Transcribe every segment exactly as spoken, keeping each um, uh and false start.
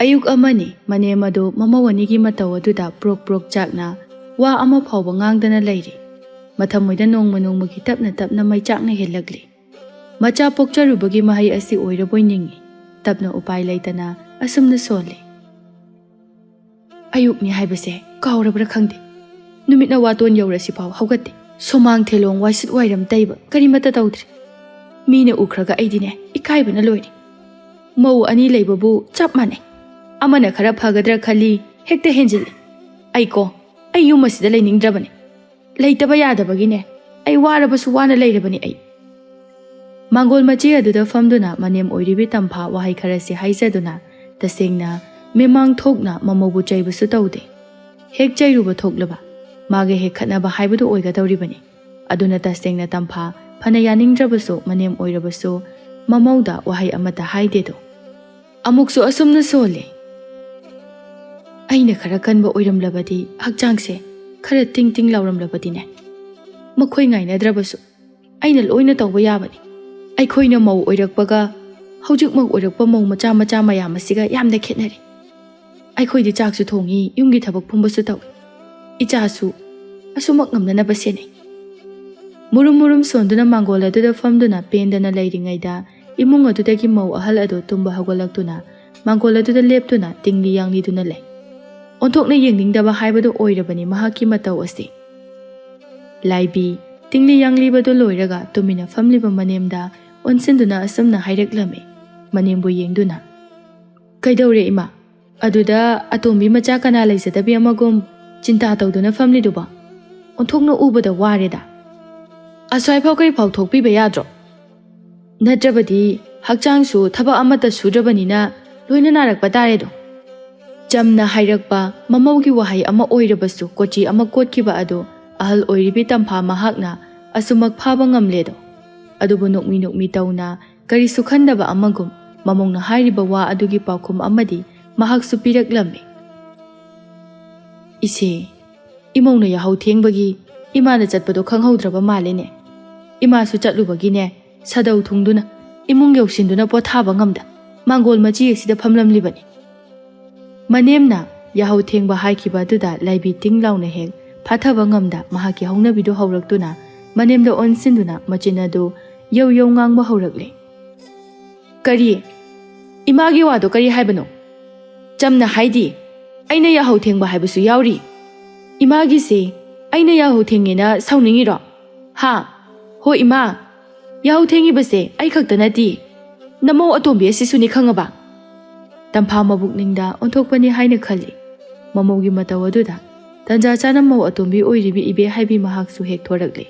ꯑꯌꯨꯛ ꯑꯃꯅꯤ, ꯃꯅꯦꯝ ꯑꯗꯨ ꯃꯃꯧ ꯑꯅꯤꯒꯤ ꯃꯇꯧ ꯑꯗꯨꯗ ꯄ꯭ꯔꯣꯛ ꯄ꯭ꯔꯣꯛ ꯆꯥꯛꯅ ꯋꯥ ꯑꯃ ꯐꯥꯎꯕ ꯉꯥꯡꯗꯅ ꯂꯩꯔꯤ꯫ ꯃꯊꯃꯣꯏꯗ ꯅꯣꯡꯃ ꯅꯣꯡꯃꯒꯤ ꯇꯞꯅ ꯇꯞꯅ ꯃꯩ ꯆꯥꯛꯅ ꯍꯦꯜꯂꯛꯂꯤ꯫ ꯃꯆꯥ ꯄꯣꯛꯆꯔꯨꯕꯒꯤ ꯃꯍꯩ ꯑꯁꯤ ꯑꯣꯏꯔꯕꯣꯏ ꯅꯤꯡꯏ꯫ ꯇꯞꯅ ꯎꯄꯥꯏ ꯂꯩꯇꯅ ꯑꯁꯨꯝꯅ ꯁꯣꯜꯂꯤ꯫ ꯑꯌꯨꯛꯅꯤ ꯍꯥꯏꯕꯁꯦ ꯀꯥꯎꯔꯕ꯭ꯔꯥ ꯈꯪꯗꯦ꯫ ꯅꯨꯃꯤꯠꯅ ꯋꯥꯇꯣꯟ ꯌꯧꯔꯁꯤꯐꯥꯎ ꯍꯧꯒꯠꯇꯦ꯫ ꯁꯨꯃꯥꯡ ꯊꯦꯂꯣꯡ ꯋꯥꯏꯁꯤꯠ ꯋꯥꯏꯔꯝ ꯇꯩꯕ ꯀꯔꯤꯃꯠꯇ ꯇꯧꯗ꯭ꯔꯤ꯫ ꯃꯤꯅ ꯎꯈ꯭ꯔꯒ ꯑꯩꯗꯤꯅꯦ ꯏꯀꯥꯏꯕꯅ ꯂꯣꯏꯔꯦ꯫ ꯃꯧ ꯑꯅꯤ ꯂꯩꯕꯕꯨ ꯆꯞ ꯃꯥꯟꯅꯩ꯫ ꯑꯃꯅ ꯈꯔ ꯐꯒꯗ꯭ꯔꯥ ꯈꯜꯂꯤ, ꯍꯦꯛꯇ ꯍꯦꯟꯖꯤꯜꯂꯤ꯫ ꯑꯩꯀꯣ, ꯑꯩ ꯌꯨꯝ ꯑꯁꯤꯗ ꯂꯩꯅꯤꯡꯗ꯭ꯔꯕꯅꯤ꯫ ꯂꯩꯇꯕ ꯌꯥꯗꯕꯒꯤꯅꯦ꯫ ꯑꯩ ꯋꯥꯔꯕꯁꯨ ꯋꯥꯅ ꯂꯩꯔꯕꯅꯤ ꯑꯩ꯫ ꯃꯥꯡꯒꯣꯜ ꯃꯆꯤ ꯑꯗꯨꯗ ꯐꯝꯗꯨꯅ ꯃꯅꯦꯝ ꯑꯣꯏꯔꯤꯕꯤ ꯇꯝꯐꯥ ꯋꯥꯍꯩ ꯈꯔꯁꯤ ꯍꯥꯏꯖꯗꯨꯅ ꯇꯁꯦꯡꯅ ꯃꯤꯃꯥꯡ ꯊꯣꯛꯅ ꯃꯃꯧꯕꯨ ꯆꯩꯕꯁꯨ ꯇꯧꯗꯦ꯫ ꯍꯦꯛ ꯆꯩꯔꯨꯕ ꯊꯣꯛꯂꯕ ꯃꯥꯒ ꯍꯦꯛ ꯈꯠꯅꯕ ꯍꯥꯏꯕꯗꯨ ꯑꯣꯏꯒꯗꯧꯔꯤꯕꯅꯤ꯫ ꯑꯗꯨꯅ ꯇꯁꯦꯡꯅ ꯇꯝꯐꯥ ꯐꯅ ꯌꯥꯅꯤꯡꯗ꯭ꯔꯕꯁꯨ ꯃꯅꯦꯝ ꯑꯣꯏꯔꯕꯁꯨ ꯃꯃꯧꯗ ꯋꯥꯍꯩ ꯑꯃꯠꯇ ꯍꯥꯏꯗꯦꯗꯣ꯫ ꯑꯃꯨꯛꯁꯨ ꯑꯁꯨꯝꯅ ꯁꯣꯜꯂꯤ꯫ ꯑꯩꯅ ꯈꯔ ꯀꯟꯕ ꯑꯣꯏꯔꯝꯂꯕꯗꯤ, ꯍꯛꯆꯥꯡꯁꯦ ꯈꯔ ꯇꯤꯡ ꯇꯤꯡ ꯂꯥꯎꯔꯝꯂꯕꯗꯤꯅꯦ꯫ ꯃꯈꯣꯏ ꯉꯥꯏꯅꯗ꯭ꯔꯕꯁꯨ ꯑꯩꯅ ꯂꯣꯏꯅ ꯇꯧꯕ ꯌꯥꯕꯅꯤ꯫ ꯑꯩꯈꯣꯏꯅ ꯃꯧ ꯑꯣꯏꯔꯛꯄꯒ ꯍꯧꯖꯤꯛꯃꯛ ꯑꯣꯏꯔꯛꯄ ꯃꯧ ꯃꯆꯥ ꯃꯆꯥ ꯃꯌꯥꯝ ꯑꯁꯤꯒ ꯌꯥꯝꯅ ꯈꯦꯠꯅꯔꯦ꯫ ꯑꯩꯈꯣꯏꯗꯤ ꯆꯥꯛꯁꯨ ꯊꯣꯡꯉꯤ, ꯌꯨꯝꯒꯤ ꯊꯕꯛ ꯄꯨꯝꯕꯁꯨ ꯇꯧꯏ꯫ ꯏꯆꯥꯁꯨ ꯑꯁꯨꯃꯛ ꯉꯝꯅꯅꯕ ꯁꯦꯟꯅꯩ꯫ ꯃꯨꯔꯨꯝ ꯃꯨꯔꯨꯝ ꯁꯣꯟꯗꯨꯅ ꯃꯥꯡꯒꯣꯜ ꯑꯗꯨꯗ ꯐꯝꯗꯨꯅ ꯄꯦꯟꯗꯅ ꯂꯩꯔꯤꯉꯩꯗ ꯏꯃꯨꯡ ꯑꯗꯨꯗꯒꯤ ꯃꯧ ꯑꯍꯜ ꯑꯗꯨ ꯇꯨꯝꯕ ꯍꯧꯒꯠꯂꯛꯇꯨꯅ ꯃꯥꯡꯒꯣꯜ ꯑꯗꯨꯗ ꯂꯦꯞꯇꯨꯅ ꯇꯤꯡꯂꯤ ꯌꯥꯡꯂꯤꯗꯨꯅ ꯂꯩ꯫ ꯑꯣꯟꯊꯣꯛꯅ ꯌꯦꯡꯅꯤꯡꯗꯕ ꯍꯥꯏꯕꯗꯨ ꯑꯣꯏꯔꯕꯅꯤ ꯃꯍꯥꯛꯀꯤ ꯃꯇꯧ ꯑꯁꯤ꯫ ꯂꯥꯏꯕꯤ, ꯇꯤꯡꯂꯤ ꯌꯥꯡꯂꯤꯕꯗꯨ ꯂꯣꯏꯔꯒ ꯇꯨꯃꯤꯟꯅ ꯐꯝꯂꯤꯕ ꯃꯅꯦꯝꯗ ꯑꯣꯟꯁꯤꯟꯗꯨꯅ ꯑꯁꯨꯝꯅ ꯍꯥꯏꯔꯛꯂꯝꯃꯤ, ꯃꯅꯦꯝꯕꯨ ꯌꯦꯡꯗꯨꯅ꯫ "ꯀꯩꯗꯧꯔꯦ ꯏꯃꯥ? ꯑꯗꯨꯗ ꯑꯇꯣꯝꯕꯤ ꯃꯆꯥ ꯀꯅꯥ ꯂꯩꯖꯗꯕꯤ ꯑꯃꯒꯨꯝ ꯆꯤꯟꯇꯥ ꯇꯧꯗꯨꯅ ꯐꯝꯂꯤꯗꯨꯕꯣ? ꯑꯣꯟꯊꯣꯛꯅ ꯎꯕꯗ ꯋꯥꯔꯦꯗ꯫ ꯑꯁ꯭ꯋꯥꯏꯐꯥꯎ ꯀꯔꯤ ꯐꯥꯎ ꯊꯣꯛꯄꯤꯕ ꯌꯥꯗ꯭ꯔꯣ? ꯅꯠꯇ꯭ꯔꯕꯗꯤ ꯍꯛꯆꯥꯡꯁꯨ ꯊꯕꯛ ꯑꯃꯠꯇ ꯁꯨꯗ꯭ꯔꯕꯅꯤꯅ ꯂꯣꯏꯅ ꯅꯥꯔꯛꯄ ꯇꯥꯔꯦꯗꯣ꯫" ꯆꯝꯅ ꯍꯥꯏꯔꯛꯄ ꯃꯃꯧꯒꯤ ꯋꯥꯍꯩ ꯑꯃ ꯑꯣꯏꯔꯕꯁꯨ ꯀꯣꯆꯤ ꯑꯃ ꯀꯣꯠꯈꯤꯕ ꯑꯗꯨ ꯑꯍꯜ ꯑꯣꯏꯔꯤꯕꯤ ꯇꯝꯐꯥ ꯃꯍꯥꯛꯅ ꯑꯁꯨꯃꯛ ꯐꯥꯕ ꯉꯝꯂꯦꯗꯣ꯫ ꯑꯗꯨꯕꯨ ꯅꯣꯛꯃꯤ ꯅꯣꯛꯃꯤ ꯇꯧꯅ ꯀꯔꯤꯁꯨ ꯈꯟꯗꯕ ꯑꯃꯒꯨꯝ ꯃꯃꯧꯅ ꯍꯥꯏꯔꯤꯕ ꯋꯥ ꯑꯗꯨꯒꯤ ꯄꯥꯎꯈꯨꯝ ꯑꯃꯗꯤ ꯃꯍꯥꯛꯁꯨ ꯄꯤꯔꯛꯂꯝꯃꯤ꯫ "ꯏꯆꯦ, ꯏꯃꯧꯅ ꯌꯥꯍꯧ ꯊꯦꯡꯕꯒꯤ ꯏꯃꯥꯅ ꯆꯠꯄꯗꯣ ꯈꯪꯍꯧꯗ꯭ꯔꯕ ꯃꯥꯜꯂꯦꯅꯦ꯫ ꯏꯃꯥꯁꯨ ꯆꯠꯂꯨꯕꯒꯤꯅꯦ, ꯁꯥꯗꯧ ꯊꯨꯡꯗꯨꯅ ꯏꯃꯨꯡ ꯌꯧꯁꯤꯟꯗꯨꯅ ꯄꯣꯊꯥꯕ ꯉꯝꯗ ꯃꯥꯡꯒꯣꯜ ꯃꯆꯤ ꯑꯁꯤꯗ ꯐꯝꯂꯝꯂꯤꯕꯅꯤ꯫ ꯃꯅꯦꯝꯅ ꯌꯥꯍꯧ ꯊꯦꯡꯕ ꯍꯥꯏꯈꯤꯕ ꯑꯗꯨꯗ ꯂꯥꯏꯕꯤ ꯇꯤꯡ ꯂꯥꯎꯅ ꯍꯦꯛ ꯐꯥꯊꯕ ꯉꯝꯗ ꯃꯍꯥꯛꯀꯤ ꯍꯧꯅꯕꯤꯗꯨ ꯍꯧꯔꯛꯇꯨꯅ ꯃꯅꯦꯝꯗ ꯑꯣꯟꯁꯤꯟꯗꯨꯅ ꯃꯆꯤꯟ ꯑꯗꯨ ꯌꯧ ꯌꯧ ꯉꯥꯡꯕ ꯍꯧꯔꯛꯂꯦ꯫ "ꯀꯔꯤ? ꯏꯃꯥꯒꯤ ꯋꯥꯗꯣ ꯀꯔꯤ ꯍꯥꯏꯕꯅꯣ? ꯆꯝꯅ ꯍꯥꯏꯗꯤ, ꯑꯩꯅ ꯌꯥꯍꯧ ꯊꯦꯡꯕ ꯍꯥꯏꯕꯁꯨ ꯌꯥꯎꯔꯤ꯫ ꯏꯃꯥꯒꯤꯁꯦ ꯑꯩꯅ ꯌꯥꯍꯧ ꯊꯦꯡꯉꯦꯅ ꯁꯥꯎꯅꯤꯡꯉꯤꯔꯣ? ꯍꯥ? ꯍꯣ ꯏꯃꯥ, ꯌꯥꯍꯧ ꯊꯦꯡꯉꯤꯕꯁꯦ ꯑꯩ ꯈꯛꯇ ꯅꯠꯇꯦ, ꯅꯃꯧ ꯑꯇꯣꯝꯕꯤ ꯑꯁꯤꯁꯨꯅꯤ ꯈꯪꯉꯕ?" ꯇꯝꯐꯥ ꯃꯕꯨꯛꯅꯤꯡꯗ ꯑꯣꯟꯊꯣꯛꯄꯅꯤ ꯍꯥꯏꯅ ꯈꯜꯂꯤ꯫ ꯃꯃꯧꯒꯤ ꯃꯇꯧ ꯑꯗꯨꯗ ꯇꯟꯖꯥ ꯆꯥꯅ ꯃꯧ ꯑꯇꯣꯝꯕꯤ ꯑꯣꯏꯔꯤꯕꯤ ꯏꯕꯦ ꯍꯥꯏꯕꯤ ꯃꯍꯥꯛꯁꯨ ꯍꯦꯛ ꯊꯣꯔꯛꯂꯦ꯫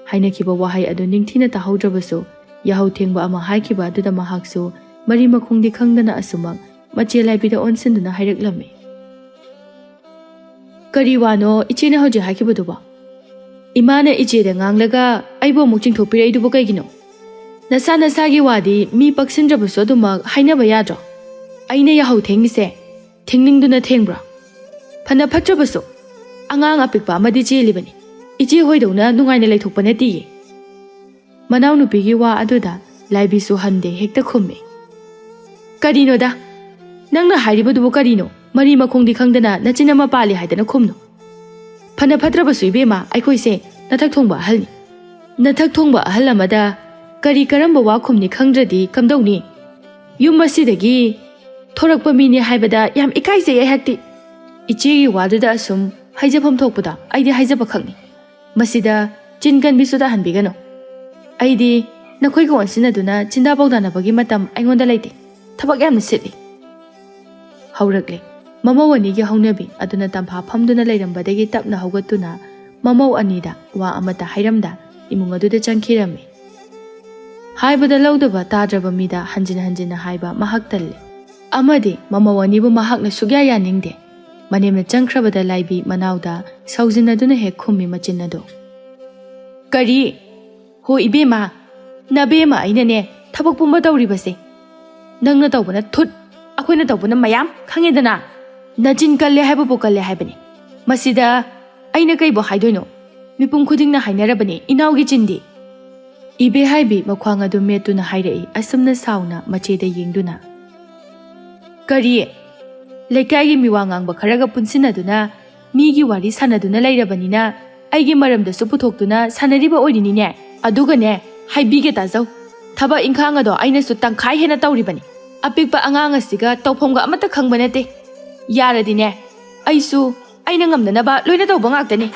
ꯍꯥꯏꯅꯈꯤꯕ ꯋꯥꯍꯩ ꯑꯗꯨ ꯅꯤꯡꯊꯤꯅ ꯇꯥꯍꯧꯗ꯭ꯔꯕꯁꯨ, ꯌꯥꯍꯧ ꯊꯦꯡꯕ ꯑꯃ ꯍꯥꯏꯈꯤꯕ ꯑꯗꯨꯗ ꯃꯍꯥꯛꯁꯨ ꯃꯔꯤ ꯃꯈꯣꯡꯗꯤ ꯈꯪꯗꯅ ꯑꯁꯨꯃꯛ ꯃꯆꯦ ꯂꯥꯏꯕꯤꯗ ꯑꯣꯟꯁꯤꯟꯗꯨꯅ ꯍꯥꯏꯔꯛꯂꯝꯃꯤ꯫ "ꯀꯔꯤ ꯋꯥꯅꯣ ꯏꯆꯦꯅ ꯍꯧꯖꯤꯛ ꯍꯥꯏꯈꯤꯕꯗꯨꯕꯣ? ꯏꯃꯥꯅ ꯏꯆꯦꯗ ꯉꯥꯡꯂꯒ ꯑꯩꯕꯨ ꯑꯃꯨꯛ ꯆꯤꯡꯊꯣꯛꯄꯤꯔꯛꯏꯗꯨꯕꯨ ꯀꯩꯒꯤꯅꯣ? ꯅꯁꯥ ꯅꯁꯥꯒꯤ ꯋꯥꯗꯤ ꯃꯤ ꯄꯛꯁꯤꯟꯗ꯭ꯔꯕꯁꯨ ꯑꯗꯨꯃꯛ ꯍꯥꯏꯅꯕ ꯌꯥꯗ꯭ꯔꯣ? ꯑꯩꯅ ꯌꯥꯍꯧ ꯊꯦꯡꯉꯤꯁꯦ ꯊꯦꯡꯅꯤꯡꯗꯨꯅ ꯊꯦꯡꯕ꯭ꯔꯣ? ꯐꯅ ꯐꯠꯇ꯭ꯔꯕꯁꯨ ꯑꯉꯥꯡ ꯑꯄꯤꯛꯄ ꯑꯃꯗꯤ ꯆꯦꯜꯂꯤꯕꯅꯤ꯫ ꯏꯆꯦ ꯍꯣꯏꯗꯧꯅ ꯅꯨꯡꯉꯥꯏꯅ ꯂꯩꯊꯣꯛꯄ ꯅꯠꯇꯦꯌꯦ꯫" ꯃꯅꯥꯎꯅꯨꯄꯤꯒꯤ ꯋꯥ ꯑꯗꯨꯗ ꯂꯥꯏꯕꯤꯁꯨ ꯍꯟꯗꯦ, ꯍꯦꯛꯇ ꯈꯨꯝꯃꯤ꯫ "ꯀꯔꯤꯅꯣꯗ? ꯅꯪꯅ ꯍꯥꯏꯔꯤꯕꯗꯨꯕꯨ ꯀꯔꯤꯅꯣ? ꯃꯔꯤ ꯃꯈꯣꯡꯗꯤ ꯈꯪꯗꯅ ꯅꯆꯤꯟ ꯑꯃ ꯄꯥꯜꯂꯤ ꯍꯥꯏꯗꯅ ꯈꯨꯝꯅꯨ꯫ ꯐꯅ ꯐꯠꯇ꯭ꯔꯕꯁꯨ ꯏꯕꯦꯝꯃ, ꯑꯩꯈꯣꯏꯁꯦ ꯅꯊꯛ ꯊꯣꯡꯕ ꯑꯍꯜꯅꯤ꯫ ꯅꯊꯛ ꯊꯣꯡꯕ ꯑꯍꯜ ꯑꯃꯗ ꯀꯔꯤ ꯀꯔꯝꯕ ꯋꯥ ꯈꯨꯝꯅꯤ ꯈꯪꯗ꯭ꯔꯗꯤ ꯀꯝꯗꯧꯅꯤ? ꯌꯨꯝ ꯑꯁꯤꯗꯒꯤ ꯊꯣꯔꯛꯄ ꯃꯤꯅꯤ ꯍꯥꯏꯕꯗ ꯌꯥꯝ ꯏꯀꯥꯏꯖꯩ ꯑꯩꯍꯥꯛꯇꯤ꯫ ꯏꯆꯦꯒꯤ ꯋꯥꯗꯨꯗ ꯑꯁꯨꯝ ꯍꯥꯏꯖꯐꯝ ꯊꯣꯛꯄꯗꯣ ꯑꯩꯗꯤ ꯍꯥꯏꯖꯕ ꯈꯛꯅꯤ꯫ ꯃꯁꯤꯗ ꯆꯤꯟ ꯀꯟꯕꯤꯁꯨ ꯇꯥꯍꯟꯕꯤꯒꯅꯨ꯫ ꯑꯩꯗꯤ ꯅꯈꯣꯏꯒ ꯑꯣꯟꯁꯤꯟꯅꯗꯨꯅ ꯆꯤꯟꯗꯥ ꯄꯥꯎꯗꯥꯅꯕꯒꯤ ꯃꯇꯝ ꯑꯩꯉꯣꯟꯗ ꯂꯩꯇꯦ꯫ ꯊꯕꯛ ꯌꯥꯝꯅ ꯁꯤꯠꯂꯤ꯫" ꯍꯧꯔꯛꯂꯦ꯫ ꯃꯃꯧ ꯑꯅꯤꯒꯤ ꯍꯧꯅꯕꯤ ꯑꯗꯨꯅ ꯇꯝꯐꯥ ꯐꯝꯗꯨꯅ ꯂꯩꯔꯝꯕꯗꯒꯤ ꯇꯞꯅ ꯍꯧꯒꯠꯇꯨꯅ ꯃꯃꯧ ꯑꯅꯤꯗ ꯋꯥ ꯑꯃꯠꯇ ꯍꯥꯏꯔꯝꯗ ꯏꯃꯨꯡ ꯑꯗꯨꯗ ꯆꯪꯈꯤꯔꯝꯃꯤ꯫ ꯍꯥꯏꯕꯗ ꯂꯧꯗꯕ ꯇꯥꯗ꯭ꯔꯕ ꯃꯤꯗ ꯍꯟꯖꯤꯟ ꯍꯟꯖꯤꯟꯅ ꯍꯥꯏꯕ ꯃꯍꯥꯛ ꯇꯜꯂꯤ꯫ ꯑꯃꯗꯤ ꯃꯃꯧ ꯑꯅꯤꯕꯨ ꯃꯍꯥꯛꯅ ꯁꯨꯛꯌꯥ ꯌꯥꯅꯤꯡꯗꯦ꯫ ꯃꯅꯦꯝꯅ ꯆꯪꯈ꯭ꯔꯕꯗ ꯂꯥꯏꯕꯤ ꯃꯅꯥꯎꯗ ꯁꯥꯎꯖꯤꯟꯅꯗꯨꯅ ꯍꯦꯛ ꯈꯨꯝꯃꯤ ꯃꯆꯤꯟ ꯑꯗꯨ꯫ "ꯀꯔꯤ? ꯍꯣ ꯏꯕꯦꯝꯃ, ꯅꯕꯦꯝꯃ ꯑꯩꯅꯅꯦ ꯊꯕꯛ ꯄꯨꯝꯕ ꯇꯧꯔꯤꯕꯁꯦ꯫ ꯅꯪꯅ ꯇꯧꯕꯅ ꯊꯨꯠ, ꯑꯩꯈꯣꯏꯅ ꯇꯧꯕꯅ ꯃꯌꯥꯝ, ꯈꯪꯉꯦꯗꯅ? ꯅꯆꯤꯟ ꯀꯜꯂꯦ ꯍꯥꯏꯕꯕꯨ ꯀꯜꯂꯦ ꯍꯥꯏꯕꯅꯤ꯫ ꯃꯁꯤꯗ ꯑꯩꯅ ꯀꯩꯕꯨ ꯍꯥꯏꯗꯣꯏꯅꯣ? ꯃꯤꯄꯨꯝ ꯈꯨꯗꯤꯡꯅ ꯍꯥꯏꯅꯔꯕꯅꯤ ꯏꯅꯥꯎꯒꯤ ꯆꯤꯟꯗꯤ꯫" ꯏꯕꯦꯍꯥꯏꯕꯤ ꯃꯈ꯭ꯋꯥꯡ ꯑꯗꯨ ꯃꯦꯠꯇꯨꯅ ꯍꯥꯏꯔꯛꯏ ꯑꯁꯨꯝꯅ ꯁꯥꯎꯅ ꯃꯆꯦꯗ ꯌꯦꯡꯗꯨꯅ꯫ "ꯀꯔꯤ? ꯂꯩꯀꯥꯏꯒꯤ ꯃꯤꯋꯥ ꯉꯥꯡꯕ ꯈꯔꯒ ꯄꯨꯟꯁꯤꯟꯅꯗꯨꯅ, ꯃꯤꯒꯤ ꯋꯥꯔꯤ ꯁꯥꯟꯅꯗꯨꯅ ꯂꯩꯔꯕꯅꯤꯅ, ꯑꯩꯒꯤ ꯃꯔꯝꯗꯁꯨ ꯄꯨꯊꯣꯛꯇꯨꯅ ꯁꯥꯟꯅꯔꯤꯕ ꯑꯣꯏꯔꯤꯅꯤꯅꯦ꯫ ꯑꯗꯨꯒꯅꯦ, ꯍꯥꯏꯕꯤꯒꯦ ꯇꯥꯖꯧ, ꯊꯕꯛ ꯏꯪꯈꯥꯡ ꯑꯗꯣ ꯑꯩꯅꯁꯨ ꯇꯪꯈꯥꯏ ꯍꯦꯟꯅ ꯇꯧꯔꯤꯕꯅꯤ꯫ ꯑꯄꯤꯛꯄ ꯑꯉꯥꯡ ꯑꯁꯤꯒ ꯇꯧꯐꯝꯒ ꯑꯃꯠꯇ ꯈꯪꯕ ꯅꯠꯇꯦ꯫ ꯌꯥꯔꯗꯤꯅꯦ, ꯑꯩꯁꯨ ꯑꯩꯅ ꯉꯝꯅꯅꯕ ꯂꯣꯏꯅ ꯇꯧꯕ ꯉꯥꯛꯇꯅꯤ꯫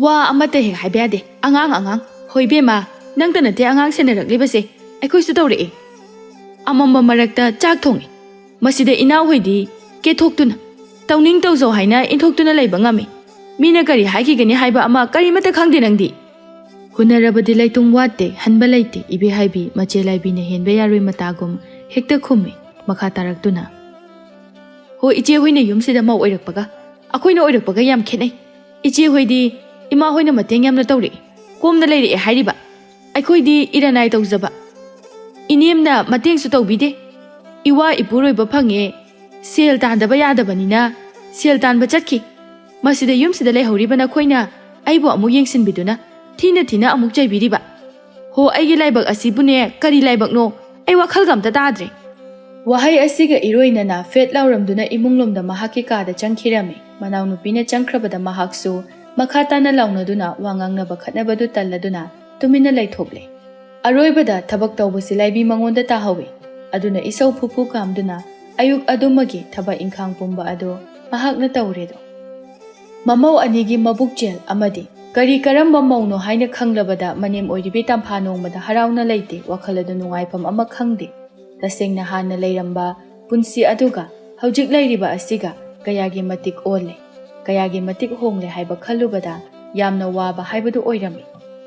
ꯋꯥ ꯑꯃꯠꯇ ꯍꯦꯛ ꯍꯥꯏꯕ ꯌꯥꯗꯦ꯫ ꯑꯉꯥꯡ, ꯑꯉꯥꯡ꯫ ꯍꯣꯏ ꯏꯕꯦꯝꯃ, ꯅꯪꯇ ꯅꯠꯇꯦ ꯑꯉꯥꯡ ꯁꯦꯟꯅꯔꯛꯂꯤꯕꯁꯦ, ꯑꯩꯈꯣꯏꯁꯨ ꯇꯧꯔꯛꯏ꯫ ꯑꯃꯝꯕ ꯃꯔꯛꯇ ꯆꯥꯛ ꯊꯣꯡꯉꯤ꯫ ꯃꯁꯤꯗ ꯏꯅꯥꯎꯍꯣꯏꯗꯤ ꯀꯦꯊꯣꯛꯇꯨꯅ, ꯇꯧꯅꯤꯡ ꯇꯧꯖꯧ ꯍꯥꯏꯅ ꯏꯟꯊꯣꯛꯇꯨꯅ ꯂꯩꯕ ꯉꯝꯃꯤ꯫ ꯃꯤꯅ ꯀꯔꯤ ꯍꯥꯏꯈꯤꯒꯅꯤ ꯍꯥꯏꯕ ꯑꯃ ꯀꯔꯤꯃꯠꯇ ꯈꯪꯗꯦ ꯅꯪꯗꯤ꯫ ꯍꯨꯟꯅꯔꯕꯗꯤ ꯂꯩꯇꯨꯝ ꯋꯥꯠꯇꯦ, ꯍꯟꯕ ꯂꯩꯇꯦ, ꯏꯕꯦ ꯍꯥꯏꯕꯤ ꯃꯆꯦ ꯂꯥꯏꯕꯤꯅ ꯍꯦꯟꯕ ꯌꯥꯔꯣꯏ ꯃꯇꯥꯒꯨꯝ ꯍꯦꯛꯇ ꯈꯨꯝꯃꯤ, ꯃꯈꯥ ꯇꯥꯔꯛꯇꯨꯅ꯫ ꯍꯣ, ꯏꯆꯦ ꯍꯣꯏꯅ ꯌꯨꯝꯁꯤꯗ ꯃꯧ ꯑꯣꯏꯔꯛꯄꯒ ꯑꯩꯈꯣꯏꯅ ꯑꯣꯏꯔꯛꯄꯒ ꯌꯥꯝ ꯈꯦꯠꯅꯩ꯫ ꯏꯆꯦ ꯍꯣꯏꯗꯤ ꯏꯃꯥ ꯍꯣꯏꯅ ꯃꯇꯦꯡ ꯌꯥꯝꯅ ꯇꯧꯔꯛꯏ, ꯀꯣꯝꯅ ꯂꯩꯔꯛꯑꯦ ꯍꯥꯏꯔꯤꯕ꯫ ꯑꯩꯈꯣꯏꯗꯤ ꯏꯔꯅꯥꯏ ꯇꯧꯖꯕ꯫ ꯏꯅꯦꯝꯅ ꯃꯇꯦꯡꯁꯨ ꯇꯧꯕꯤꯗꯦ꯫ ꯏꯋꯥ ꯏꯄꯨꯔꯣꯏꯕ ꯐꯪꯉꯦ, ꯁꯦꯜ ꯇꯥꯟꯗꯕ ꯌꯥꯗꯕꯅꯤꯅ ꯁꯦꯜ ꯇꯥꯟꯕ ꯆꯠꯈꯤ꯫ ꯃꯁꯤꯗ ꯌꯨꯝꯁꯤꯗ ꯂꯩꯍꯧꯔꯤꯕ ꯅꯈꯣꯏꯅ ꯑꯩꯕꯨ ꯑꯃꯨꯛ ꯌꯦꯡꯁꯤꯟꯕꯤꯗꯨꯅ ꯊꯤꯅ ꯊꯤꯅ ꯑꯃꯨꯛ ꯆꯩꯕꯤꯔꯤꯕ꯫ ꯍꯣ, ꯑꯩꯒꯤ ꯂꯥꯏꯕꯛ ꯑꯁꯤꯕꯨꯅꯦ, ꯀꯔꯤ ꯂꯥꯏꯕꯛꯅꯣ? ꯑꯩ ꯋꯥꯈꯜꯒ ꯑꯝꯇ ꯇꯥꯗ꯭ꯔꯦ꯫ ꯋꯥꯍꯩ ꯑꯁꯤꯒ ꯏꯔꯣꯏꯅꯅ ꯐꯦꯠ ꯂꯥꯎꯔꯝꯗꯨꯅ ꯏꯃꯨꯡꯂꯣꯝꯗ ꯃꯍꯥꯛꯀꯤ ꯀꯥꯗ ꯆꯪꯈꯤꯔꯝꯃꯤ꯫ ꯃꯅꯥꯎꯅꯨꯄꯤꯅ ꯆꯪꯈ꯭ꯔꯕꯗ ꯃꯍꯥꯛꯁꯨ ꯃꯈꯥ ꯇꯥꯅ ꯂꯥꯎꯅꯗꯨꯅ ꯋꯥ ꯉꯥꯡꯅꯕ ꯈꯠꯅꯕꯗꯨ ꯇꯜꯂꯗꯨꯅ ꯇꯨꯃꯤꯟꯅ ꯂꯩꯊꯣꯛꯂꯦ꯫ ꯑꯔꯣꯏꯕꯗ ꯊꯕꯛ ꯇꯧꯕꯁꯤ ꯂꯥꯏꯕꯤ ꯃꯉꯣꯟꯗ ꯇꯥꯍꯧꯏ꯫ ꯑꯗꯨꯅ ꯏꯁꯧ ꯐꯨꯐꯨ ꯀꯥꯝꯗꯨꯅ ꯑꯌꯨꯛ ꯑꯗꯨꯃꯒꯤ ꯊꯕꯛ ꯏꯪꯈꯥꯡ ꯄꯨꯝꯕ ꯑꯗꯨ ꯃꯍꯥꯛꯅ ꯇꯧꯔꯦꯗꯣ꯫ ꯃꯃꯧ ꯑꯅꯤꯒꯤ ꯃꯕꯨꯛꯆꯦꯜ ꯑꯃꯗꯤ ꯀꯔꯤ ꯀꯔꯝꯕ ꯃꯧꯅꯣ ꯍꯥꯏꯅ ꯈꯪꯂꯕꯗ ꯃꯅꯦꯝ ꯑꯣꯏꯔꯤꯕꯤ ꯇꯝꯐꯥ ꯅꯣꯡꯃꯗ ꯍꯔꯥꯎꯅ ꯂꯩꯇꯦ, ꯋꯥꯈꯜ ꯑꯗꯨ ꯅꯨꯡꯉꯥꯏꯐꯝ ꯑꯃ ꯈꯪꯗꯦ꯫ ꯇꯁꯦꯡꯅ ꯍꯥꯟꯅ ꯂꯩꯔꯝꯕ ꯄꯨꯟꯁꯤ ꯑꯗꯨꯒ ꯍꯧꯖꯤꯛ ꯂꯩꯔꯤꯕ ꯑꯁꯤꯒ ꯀꯌꯥꯒꯤ ꯃꯇꯤꯛ ꯑꯣꯜꯂꯦ, ꯀꯌꯥꯒꯤ ꯃꯇꯤꯛ ꯍꯣꯡꯂꯦ ꯍꯥꯏꯕ ꯈꯜꯂꯨꯕꯗ ꯌꯥꯝꯅ ꯋꯥꯕ ꯍꯥꯏꯕꯗꯨ ꯑꯣꯏꯔꯝꯃꯤ꯫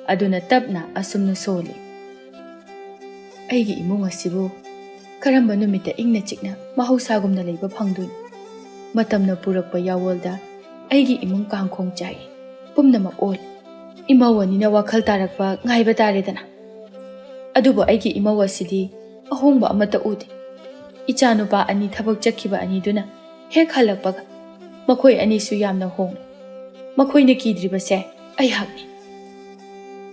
ꯑꯗꯨꯅ ꯇꯞꯅ ꯑꯁꯨꯝꯅ ꯁꯣꯜꯂꯤ꯫ ꯑꯩꯒꯤ ꯏꯃꯨꯡ ꯑꯁꯤꯕꯨ ꯀꯔꯝꯕ ꯅꯨꯃꯤꯠꯇ ꯏꯪꯅ ꯆꯤꯛꯅ ꯃꯍꯧꯁꯥꯒꯨꯝꯅ ꯂꯩꯕ ꯐꯪꯗꯣꯏꯅꯣ? ꯃꯇꯝꯅ ꯄꯨꯔꯛꯄ ꯌꯥꯋꯣꯜꯗ ꯑꯩꯒꯤ ꯏꯃꯨꯡ ꯀꯥꯡꯈꯣꯡ ꯆꯥꯏ, ꯄꯨꯝꯅꯃꯛ ꯑꯣꯜꯂꯤ꯫ ꯏꯃꯧ ꯑꯅꯤꯅ ꯋꯥꯈꯜ ꯇꯥꯔꯛꯄ ꯉꯥꯏꯕ ꯇꯥꯔꯦꯗꯅ꯫ ꯑꯗꯨꯕꯨ ꯑꯩꯒꯤ ꯏꯃꯧ ꯑꯁꯤꯗꯤ ꯑꯍꯣꯡꯕ ꯑꯃꯠꯇ ꯎꯗꯦ꯫ ꯏꯆꯥꯅꯨꯄꯥ ꯑꯅꯤ ꯊꯕꯛ ꯆꯠꯈꯤꯕ ꯑꯅꯤꯗꯨꯅ ꯍꯦꯛ ꯍꯜꯂꯛꯄꯒ ꯃꯈꯣꯏ ꯑꯅꯤꯁꯨ ꯌꯥꯝꯅ ꯍꯣꯡꯂꯦ꯫ ꯃꯈꯣꯏꯅ ꯀꯤꯗ꯭ꯔꯤꯕꯁꯦ ꯑꯩꯍꯥꯛꯅꯤ꯫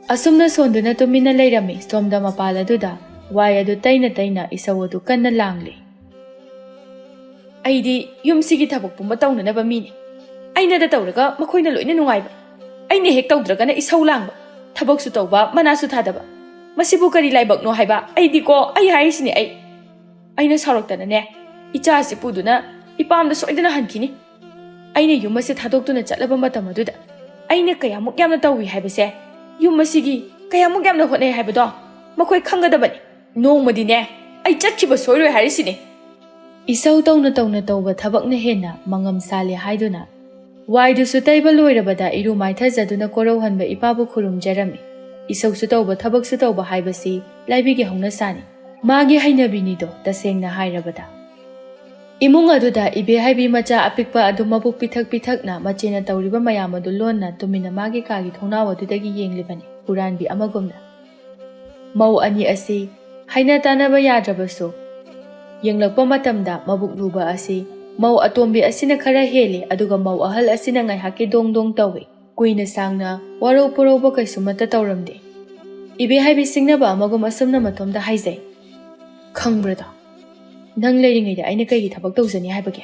ꯑꯁꯨꯝꯅ ꯁꯣꯟꯗꯨꯅ ꯇꯨꯃꯤꯟꯅ ꯂꯩꯔꯝꯃꯤ꯫ ꯁꯣꯝꯗ ꯃꯄꯥꯜ ꯑꯗꯨꯗ ꯋꯥꯏ ꯑꯗꯨ ꯇꯩꯅ ꯇꯩꯅ ꯏꯁꯧ ꯑꯗꯨ ꯀꯟꯅ ꯂꯥꯡꯂꯤ꯫ ꯑꯩꯗꯤ ꯌꯨꯝꯁꯤꯒꯤ ꯊꯕꯛ ꯄꯨꯝꯕ ꯇꯧꯅꯅꯕ ꯃꯤꯅꯤ꯫ ꯑꯩꯅꯗ ꯇꯧꯔꯒ ꯃꯈꯣꯏꯅ ꯂꯣꯏꯅ ꯅꯨꯡꯉꯥꯏꯕ, ꯑꯩꯅ ꯍꯦꯛ ꯇꯧꯗ꯭ꯔꯒꯅ ꯏꯁꯧ ꯂꯥꯡꯕ, ꯊꯕꯛꯁꯨ ꯇꯧꯕ, ꯃꯅꯥꯁꯨ ꯊꯥꯗꯕ꯫ ꯃꯁꯤꯕꯨ ꯀꯔꯤ ꯂꯥꯏꯕꯛꯅꯣ ꯍꯥꯏꯕ? ꯑꯩꯗꯤꯀꯣ, ꯑꯩ ꯍꯥꯏꯔꯤꯁꯤꯅꯤ, ꯑꯩ ꯑꯩꯅ ꯁꯥꯎꯔꯛꯇꯅꯅꯦ, ꯏꯆꯥ ꯑꯁꯤ ꯄꯨꯗꯨꯅ ꯏꯄꯥꯝꯗ ꯁꯣꯏꯗꯅ ꯍꯟꯈꯤꯅꯤ꯫ ꯑꯩꯅ ꯌꯨꯝ ꯑꯁꯤ ꯊꯥꯗꯣꯛꯇꯨꯅ ꯆꯠꯂꯕ ꯃꯇꯝ ꯑꯗꯨꯗ ꯑꯩꯅ ꯀꯌꯥꯃꯨꯛ ꯌꯥꯝꯅ ꯇꯧꯏ ꯍꯥꯏꯕꯁꯦ, ꯌꯨꯝ ꯑꯁꯤꯒꯤ ꯀꯌꯥꯃꯨꯛ ꯌꯥꯝꯅ ꯍꯣꯠꯅꯩ ꯍꯥꯏꯕꯗꯣ ꯃꯈꯣꯏ ꯈꯪꯒꯗꯕꯅꯤ꯫ ꯅꯣꯡꯃꯗꯤꯅꯦ, ꯑꯩ ꯆꯠꯈꯤꯕ ꯁꯣꯏꯔꯣꯏ ꯍꯥꯏꯔꯤꯁꯤꯅꯤ꯫ ꯏꯁꯧ ꯇꯧꯅ ꯇꯧꯅ ꯇꯧꯕ ꯊꯕꯛꯅ ꯍꯦꯟꯅ ꯃꯉꯝ ꯁꯥꯜꯂꯦ ꯍꯥꯏꯗꯨꯅ, ꯋꯥꯏꯗꯨꯁꯨ ꯇꯩꯕ ꯂꯣꯏꯔꯕꯗ ꯏꯔꯨ ꯃꯥꯏꯊꯖꯗꯨꯅ ꯀꯣꯔꯧꯍꯟꯕ ꯏꯄꯥꯕꯨ ꯈꯨꯔꯨꯝꯖꯔꯝꯃꯤ꯫ ꯏꯁꯧꯁꯨ ꯇꯧꯕ, ꯊꯕꯛꯁꯨ ꯇꯧꯕ ꯍꯥꯏꯕꯁꯤ ꯂꯥꯏꯕꯤꯒꯤ ꯍꯧꯅꯁꯥꯅꯤ꯫ ꯃꯥꯒꯤ ꯍꯩꯅꯕꯤꯅꯤꯗꯣ, ꯇꯁꯦꯡꯅ ꯍꯥꯏꯔꯕꯗ꯫ ꯏꯃꯨꯡ ꯑꯗꯨꯗ ꯏꯕꯦ ꯍꯥꯏꯕꯤ ꯃꯆꯥ ꯑꯄꯤꯛꯄ ꯑꯗꯨ ꯃꯕꯨꯛ ꯄꯤꯊꯛ ꯄꯤꯊꯛꯅ ꯃꯆꯦꯅ ꯇꯧꯔꯤꯕ ꯃꯌꯥꯝ ꯑꯗꯨ ꯂꯣꯟꯅ ꯇꯨꯃꯤꯟꯅ ꯃꯥꯒꯤ ꯀꯥꯒꯤ ꯊꯣꯡꯅꯥꯎ ꯑꯗꯨꯗꯒꯤ ꯌꯦꯡꯂꯤꯕꯅꯤ, ꯍꯨꯔꯥꯟꯕꯤ ꯑꯃꯒꯨꯝꯅ꯫ ꯃꯧ ꯑꯅꯤ ꯑꯁꯤ ꯍꯩꯅ ꯇꯥꯅꯕ ꯌꯥꯗ꯭ꯔꯕꯁꯨ, ꯌꯦꯡꯂꯛꯄ ꯃꯇꯝꯗ ꯃꯕꯨꯛ ꯂꯨꯕ ꯑꯁꯤ ꯃꯧ ꯑꯇꯣꯝꯕꯤ ꯑꯁꯤꯅ ꯈꯔ ꯍꯦꯜꯂꯤ, ꯑꯗꯨꯒ ꯃꯧ ꯑꯍꯜ ꯑꯁꯤꯅ ꯉꯥꯏꯍꯥꯛꯀꯤ ꯗꯣꯡ ꯗꯣꯡ ꯇꯧꯏ꯫ ꯀꯨꯏꯅ ꯁꯥꯡꯅ ꯋꯥꯔꯧ ꯄꯨꯔꯧꯕ ꯀꯩꯁꯨꯃꯠꯇ ꯇꯧꯔꯝꯗꯦ꯫ ꯏꯕꯦ ꯍꯥꯏꯕꯤ ꯁꯤꯡꯅꯕ ꯑꯃꯒꯨꯝ ꯑꯁꯨꯝꯅ ꯃꯇꯣꯝꯗ ꯍꯥꯏꯖꯩ, "ꯈꯪꯕ꯭ꯔꯥꯗꯣ, ꯅꯪ ꯂꯩꯔꯤꯉꯩꯗ ꯑꯩꯅ ꯀꯩꯒꯤ ꯊꯕꯛ ꯇꯧꯖꯅꯤ ꯍꯥꯏꯕꯒꯦ?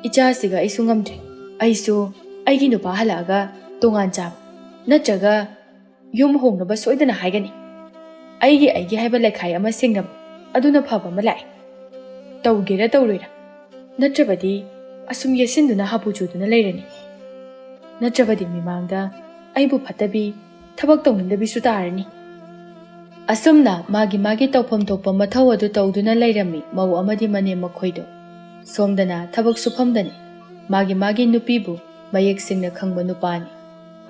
ꯏꯆꯥꯁꯤꯒ ꯑꯩꯁꯨ ꯉꯝꯗ꯭ꯔꯦ꯫ ꯑꯩꯁꯨ ꯑꯩꯒꯤ ꯅꯨꯄꯥ ꯍꯜꯂꯛꯑꯒ ꯇꯣꯉꯥꯟ ꯆꯥꯕ, ꯅꯠꯇ꯭ꯔꯒ ꯌꯨꯝ ꯍꯣꯡꯅꯕ ꯁꯣꯏꯗꯅ ꯍꯥꯏꯒꯅꯤ꯫ ꯑꯩꯒꯤ ꯑꯩꯒꯤ ꯍꯥꯏꯕ ꯂꯩꯈꯥꯏ ꯑꯃ ꯁꯦꯡꯅꯕ, ꯑꯗꯨꯅ ꯐꯕ ꯑꯃ ꯂꯥꯛꯑꯦ꯫ ꯇꯧꯒꯦꯔꯥ ꯇꯧꯔꯣꯏꯔꯥ, ꯅꯠꯇ꯭ꯔꯕꯗꯤ ꯑꯁꯨꯝ ꯌꯦꯠꯁꯤꯟꯗꯨꯅ ꯍꯥꯄꯨ ꯆꯨꯗꯨꯅ ꯂꯩꯔꯅꯤ꯫ ꯅꯠꯇ꯭ꯔꯕꯗꯤ ꯃꯤꯃꯥꯡꯗ ꯑꯩꯕꯨ ꯐꯠꯇꯕꯤ, ꯊꯕꯛ ꯇꯧꯅꯤꯡꯗꯕꯤꯁꯨ ꯇꯥꯔꯅꯤ꯫" ꯑꯁꯨꯝꯅ ꯃꯥꯒꯤ ꯃꯥꯒꯤ ꯇꯧꯐꯝ ꯊꯣꯛꯄ ꯃꯊꯧ ꯑꯗꯨ ꯇꯧꯗꯨꯅ ꯂꯩꯔꯝꯃꯤ ꯃꯧ ꯑꯃꯗꯤ ꯃꯅꯦꯝ ꯃꯈꯣꯏꯗꯣ꯫ ꯁꯣꯝꯗꯅ ꯊꯕꯛ ꯁꯨꯐꯝꯗꯅꯤ꯫ ꯃꯥꯒꯤ ꯃꯥꯒꯤ ꯅꯨꯄꯤꯕꯨ ꯃꯌꯦꯛ ꯁꯦꯡꯅ ꯈꯪꯕ ꯅꯨꯄꯥꯅꯤ꯫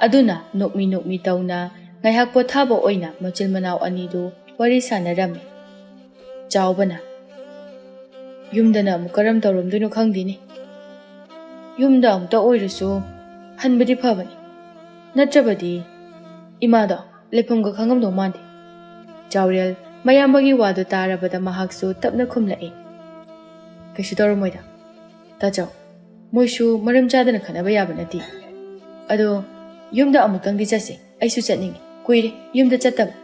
ꯑꯗꯨꯅ ꯅꯣꯛꯃꯤ ꯅꯣꯛꯃꯤ ꯇꯧꯅ ꯉꯥꯏꯍꯥꯛ ꯄꯣꯊꯥꯕ ꯑꯣꯏꯅ ꯃꯆꯤꯟ ꯃꯅꯥꯎ ꯑꯅꯤꯗꯨ ꯋꯥꯔꯤ ꯁꯥꯟꯅꯔꯝꯃꯤ꯫ ꯆꯥꯎꯕꯅ, "ꯌꯨꯝꯗꯅ ꯑꯃꯨꯛ ꯀꯔꯝ ꯇꯧꯔꯝꯗꯣꯏꯅꯣ ꯈꯪꯗꯦꯅꯦ꯫ ꯌꯨꯝꯗ ꯑꯃꯨꯛꯇ ꯑꯣꯏꯔꯁꯨ ꯍꯟꯕꯗꯤ ꯐꯕꯅꯤ꯫ ꯅꯠꯇ꯭ꯔꯕꯗꯤ ꯏꯃꯥꯗꯣ ꯂꯩꯐꯝꯒ ꯈꯪꯉꯝꯗꯧ ꯃꯥꯟꯗꯦ꯫" ꯆꯥꯎꯔꯦꯜ ꯃꯌꯥꯝꯕꯒꯤ ꯋꯥꯗꯨ ꯇꯥꯔꯕꯗ ꯃꯍꯥꯛꯁꯨ ꯇꯞꯅ ꯈꯨꯝꯂꯛꯏ, "ꯀꯩꯁꯨ ꯇꯧꯔꯝꯃꯣꯏꯗ꯫ ꯇꯥꯆꯧ, ꯃꯣꯏꯁꯨ ꯃꯔꯝ ꯆꯥꯗꯅ ꯈꯠꯅꯕ ꯌꯥꯕ ꯅꯠꯇꯦ꯫ ꯑꯗꯣ ꯌꯨꯝꯗ ꯑꯃꯨꯛꯇꯪꯗꯤ ꯆꯠꯁꯦ꯫ ꯑꯩꯁꯨ ꯆꯠꯅꯤꯡꯉꯤ꯫ ꯀꯨꯏꯔꯦ ꯌꯨꯝꯗ ꯆꯠꯇꯕ꯫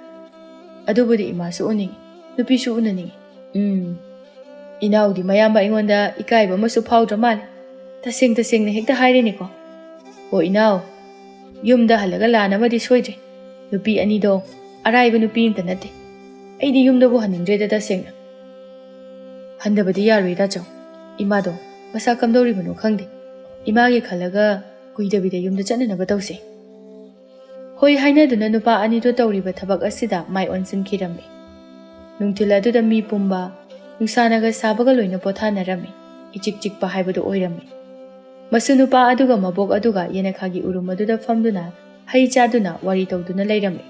ꯑꯗꯨꯕꯨꯗꯤ ꯏꯃꯥꯁꯨ ꯎꯅꯤꯡꯉꯤ, ꯅꯨꯄꯤꯁꯨ ꯎꯅꯅꯤꯡꯉꯤ꯫" "ꯎꯝ, ꯏꯅꯥꯎꯗꯤ ꯃꯌꯥꯝꯕ ꯑꯩꯉꯣꯟꯗ ꯏꯀꯥꯏꯕ ꯑꯃꯁꯨ ꯐꯥꯎꯗ꯭ꯔ ꯃꯥꯜꯂꯦ꯫ ꯇꯁꯦꯡ ꯇꯁꯦꯡꯅ ꯍꯦꯛꯇ ꯍꯥꯏꯔꯦꯅꯦꯀꯣ꯫ "ꯑꯣ ꯏꯅꯥꯎ, ꯌꯨꯝꯗ ꯍꯜꯂꯒ ꯂꯥꯟ ꯑꯃꯗꯤ ꯁꯣꯏꯗ꯭ꯔꯦ꯫ ꯅꯨꯄꯤ ꯑꯅꯤꯗꯣ ꯑꯔꯥꯏꯕ ꯅꯨꯄꯤ ꯑꯝꯇ ꯅꯠꯇꯦ꯫ ꯑꯩꯗꯤ ꯌꯨꯝꯗꯕꯨ ꯍꯟꯅꯤꯡꯗ꯭ꯔꯦꯗ ꯇꯁꯦꯡꯅ꯫" "ꯍꯟꯗꯕꯗꯤ ꯌꯥꯔꯣꯏ ꯇꯥꯆꯧ꯫ ꯏꯃꯥꯗꯣ ꯃꯁꯥ ꯀꯝꯗꯧꯔꯤꯕꯅꯣ ꯈꯪꯗꯦ꯫ ꯏꯃꯥꯒꯤ ꯈꯜꯂꯒ ꯀꯨꯏꯗꯕꯤꯗ ꯌꯨꯝꯗ ꯆꯠꯅꯅꯕ ꯇꯧꯁꯦ꯫" ꯍꯣꯏ ꯍꯥꯏꯅꯗꯨꯅ ꯅꯨꯄꯥ ꯑꯅꯤꯗꯣ ꯇꯧꯔꯤꯕ ꯊꯕꯛ ꯑꯁꯤꯗ ꯃꯥꯏ ꯑꯣꯟꯁꯤꯟꯈꯤꯔꯝꯃꯤ꯫ ꯅꯨꯡꯊꯤꯜ ꯑꯗꯨꯗ ꯃꯤ ꯄꯨꯝꯕ, ꯅꯨꯡꯁꯥꯅꯒ ꯁꯥꯕꯒ ꯂꯣꯏꯅ ꯄꯣꯊꯥꯅꯔꯝꯃꯤ꯫ ꯏꯆꯤꯛ ꯆꯤꯛꯄ ꯍꯥꯏꯕꯗꯨ ꯑꯣꯏꯔꯝꯃꯤ꯫ ꯃꯁꯨ ꯅꯨꯄꯥ ꯑꯗꯨꯒ ꯃꯕꯣꯛ ꯑꯗꯨꯒ ꯌꯦꯅꯈꯥꯒꯤ ꯎꯔꯨꯝ ꯑꯗꯨꯗ ꯐꯝꯗꯨꯅ ꯍꯩ ꯆꯥꯗꯨꯅ ꯋꯥꯔꯤ ꯇꯧꯗꯨꯅ ꯂꯩꯔꯝꯃꯤ꯫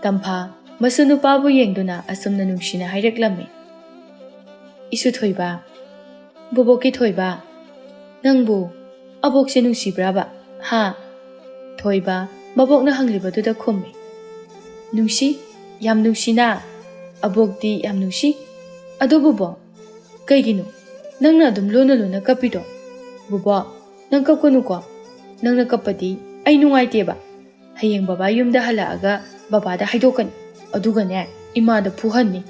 ꯇꯝꯐꯥ ꯃꯁꯨ ꯅꯨꯄꯥꯕꯨ ꯌꯦꯡꯗꯨꯅ ꯑꯁꯨꯝꯅ ꯅꯨꯡꯁꯤꯅ ꯍꯥꯏꯔꯛꯂꯝꯃꯤ, "ꯏꯁꯨ ꯊꯣꯏꯕ, ꯕꯣꯕꯣꯛꯀꯤ ꯊꯣꯏꯕ, ꯅꯪꯕꯨ ꯑꯕꯣꯛꯁꯦ ꯅꯨꯡꯁꯤꯕ꯭ꯔꯥꯕ? ꯍꯥ?" ꯊꯣꯏꯕ ꯃꯕꯣꯛꯅ ꯍꯪꯂꯤꯕꯗꯨꯗ ꯈꯨꯝꯃꯤ, "ꯅꯨꯡꯁꯤ, ꯌꯥꯝ ꯅꯨꯡꯁꯤꯅ꯫ ꯑꯕꯣꯛꯇꯤ ꯌꯥꯝ ꯅꯨꯡꯁꯤ꯫ ꯑꯗꯨꯕꯨ ꯕꯣ, ꯀꯩꯒꯤꯅꯣ ꯅꯪꯅ ꯑꯗꯨꯝ ꯂꯣꯟꯅ ꯂꯣꯟꯅ ꯀꯞꯄꯤꯗꯣ? ꯕꯣꯕꯣ, ꯅꯪ ꯀꯞꯀꯅꯨꯀꯣ꯫ ꯅꯪꯅ ꯀꯞꯄꯗꯤ ꯑꯩ ꯅꯨꯡꯉꯥꯏꯇꯦꯕ꯫ ꯍꯌꯦꯡ ꯕꯕꯥ ꯌꯨꯝꯗ ꯍꯜꯂꯛꯑꯒ ꯕꯕꯥꯗ ꯍꯥꯏꯗꯣꯛꯀꯅꯤ꯫ ꯑꯗꯨꯒꯅꯦ, ꯏꯃꯥꯗ ꯐꯨꯍꯟꯅꯤ꯫"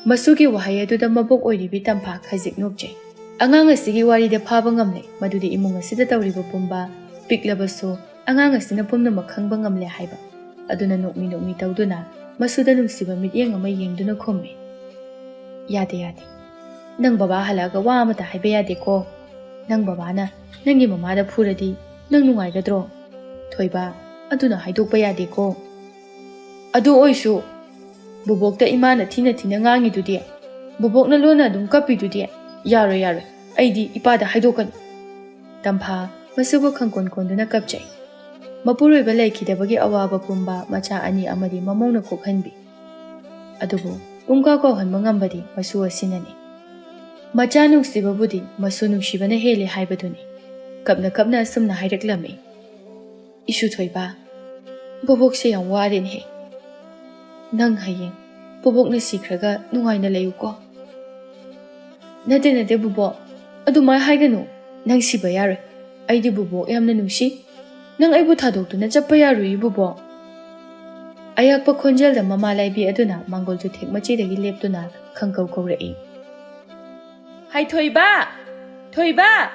ꯃꯁꯨꯒꯤ ꯋꯥꯍꯩ ꯑꯗꯨꯗ ꯃꯕꯣꯛ ꯑꯣꯏꯔꯤꯕꯤ ꯇꯝꯐꯥ ꯈꯖꯤꯛ ꯅꯣꯛꯆꯩ꯫ ꯑꯉꯥꯡ ꯑꯁꯤꯒꯤ ꯋꯥꯔꯤꯗ ꯐꯥꯕ ꯉꯝꯂꯦ ꯃꯗꯨꯗꯤ ꯏꯃꯨꯡ ꯑꯁꯤꯗ ꯇꯧꯔꯤꯕ ꯄꯨꯝꯕ, ꯄꯤꯛꯂꯕꯁꯨ ꯑꯉꯥꯡ ꯑꯁꯤꯅ ꯄꯨꯝꯅꯃꯛ ꯈꯪꯕ ꯉꯝꯂꯦ ꯍꯥꯏꯕ꯫ ꯑꯗꯨꯅ ꯅꯣꯛꯃꯤ ꯅꯣꯛꯃꯤ ꯇꯧꯗꯨꯅ ꯃꯁꯨꯗ ꯅꯨꯡꯁꯤꯕ ꯃꯤꯠꯌꯦꯡ ꯑꯃ ꯌꯦꯡꯗꯨꯅ ꯈꯨꯝꯃꯤ, "ꯌꯥꯗꯦ, ꯌꯥꯗꯦ꯫ ꯅꯪ ꯕꯕꯥ ꯍꯜꯂꯛꯑꯒ ꯋꯥ ꯑꯃꯇ ꯍꯥꯏꯕ ꯌꯥꯗꯦꯀꯣ꯫ ꯅꯪ ꯕꯕꯥꯅ ꯅꯪꯒꯤ ꯃꯃꯥꯗ ꯐꯨꯔꯗꯤ ꯅꯪ ꯅꯨꯡꯉꯥꯏꯒꯗ꯭ꯔꯣ? ꯊꯣꯏꯕ, ꯑꯗꯨꯅ ꯍꯥꯏꯗꯣꯛꯄ ꯌꯥꯗꯦꯀꯣ꯫" "ꯑꯗꯨ ꯑꯣꯏꯁꯨ ꯕꯣꯕꯣꯛꯇ ꯏꯃꯥꯅ ꯊꯤꯅ ꯊꯤꯅ ꯉꯥꯡꯉꯤꯗꯨꯗꯤ, ꯕꯣꯕꯣꯛꯅ ꯂꯣꯟꯅ ꯑꯗꯨꯝ ꯀꯞꯄꯤꯗꯨꯗꯤ꯫ ꯌꯥꯔꯣꯏ, ꯌꯥꯔꯣꯏ, ꯑꯩꯗꯤ ꯏꯄꯥꯗ ꯍꯥꯏꯗꯣꯛꯀꯅꯤ꯫" ꯇꯝꯐꯥ ꯃꯁꯨꯕꯨ ꯈꯪꯀꯣꯟ ꯀꯣꯟꯗꯨꯅ ꯀꯞꯆꯩ꯫ ꯃꯄꯨꯔꯣꯏꯕ ꯂꯩꯈꯤꯗꯕꯒꯤ ꯑꯋꯥꯕ ꯄꯨꯝꯕ ꯃꯆꯥ ꯑꯅꯤ ꯑꯃꯗꯤ ꯃꯃꯧꯅ ꯀꯣꯛꯍꯟꯕꯤ꯫ ꯑꯗꯨꯕꯨ ꯄꯨꯡꯀꯥꯎ ꯀꯥꯎꯍꯟꯕ ꯉꯝꯕꯗꯤ ꯃꯁꯨ ꯑꯁꯤꯅꯅꯤ꯫ ꯃꯆꯥ ꯅꯨꯡꯁꯤꯕꯕꯨꯗꯤ ꯃꯁꯨ ꯅꯨꯡꯁꯤꯕꯅ ꯍꯦꯜꯂꯤ ꯍꯥꯏꯕꯗꯨꯅꯤ꯫ ꯀꯞꯅ ꯀꯞꯅ ꯑꯁꯨꯝꯅ ꯍꯥꯏꯔꯛꯂꯝꯃꯤ, "ꯏꯁꯨ ꯊꯣꯏꯕ, ꯕꯣꯕꯣꯛꯁꯦ ꯌꯥꯝ ꯋꯥꯔꯦꯅꯦꯍꯦ꯫ ꯅꯪ ꯍꯌꯦꯡ ꯕꯣꯕꯣꯛꯅ ꯁꯤꯈ꯭ꯔꯒ ꯅꯨꯡꯉꯥꯏꯅ ꯂꯩꯌꯨꯀꯣ꯫" "ꯅꯠꯇꯦ, ꯅꯠꯇꯦ ꯕꯣꯕꯣꯛ, ꯑꯗꯨꯃꯥꯏ ꯍꯥꯏꯒꯅꯨ꯫ ꯅꯪ ꯁꯤꯕ ꯌꯥꯔꯣꯏ꯫ ꯑꯩꯗꯤ ꯕꯣꯕꯣꯛ ꯌꯥꯝꯅ ꯅꯨꯡꯁꯤ꯫ ꯅꯪ ꯑꯩꯕꯨ ꯊꯥꯗꯣꯛꯇꯨꯅ ꯆꯠꯄ ꯌꯥꯔꯣꯏ ꯕꯣꯕꯣꯛ꯫" ꯑꯌꯥꯛꯄ ꯈꯣꯟꯖꯦꯜꯗ ꯃꯃꯥ ꯂꯥꯏꯕꯤ ꯑꯗꯨꯅ ꯃꯥꯡꯒꯣꯜ ꯆꯨꯊꯦꯛ ꯃꯆꯤꯗꯒꯤ ꯂꯦꯞꯇꯨꯅ ꯈꯪꯀꯧ ꯀꯧꯔꯛꯏ꯫ ꯍꯩ ꯊꯣꯏꯕ! ꯊꯣꯏꯕ!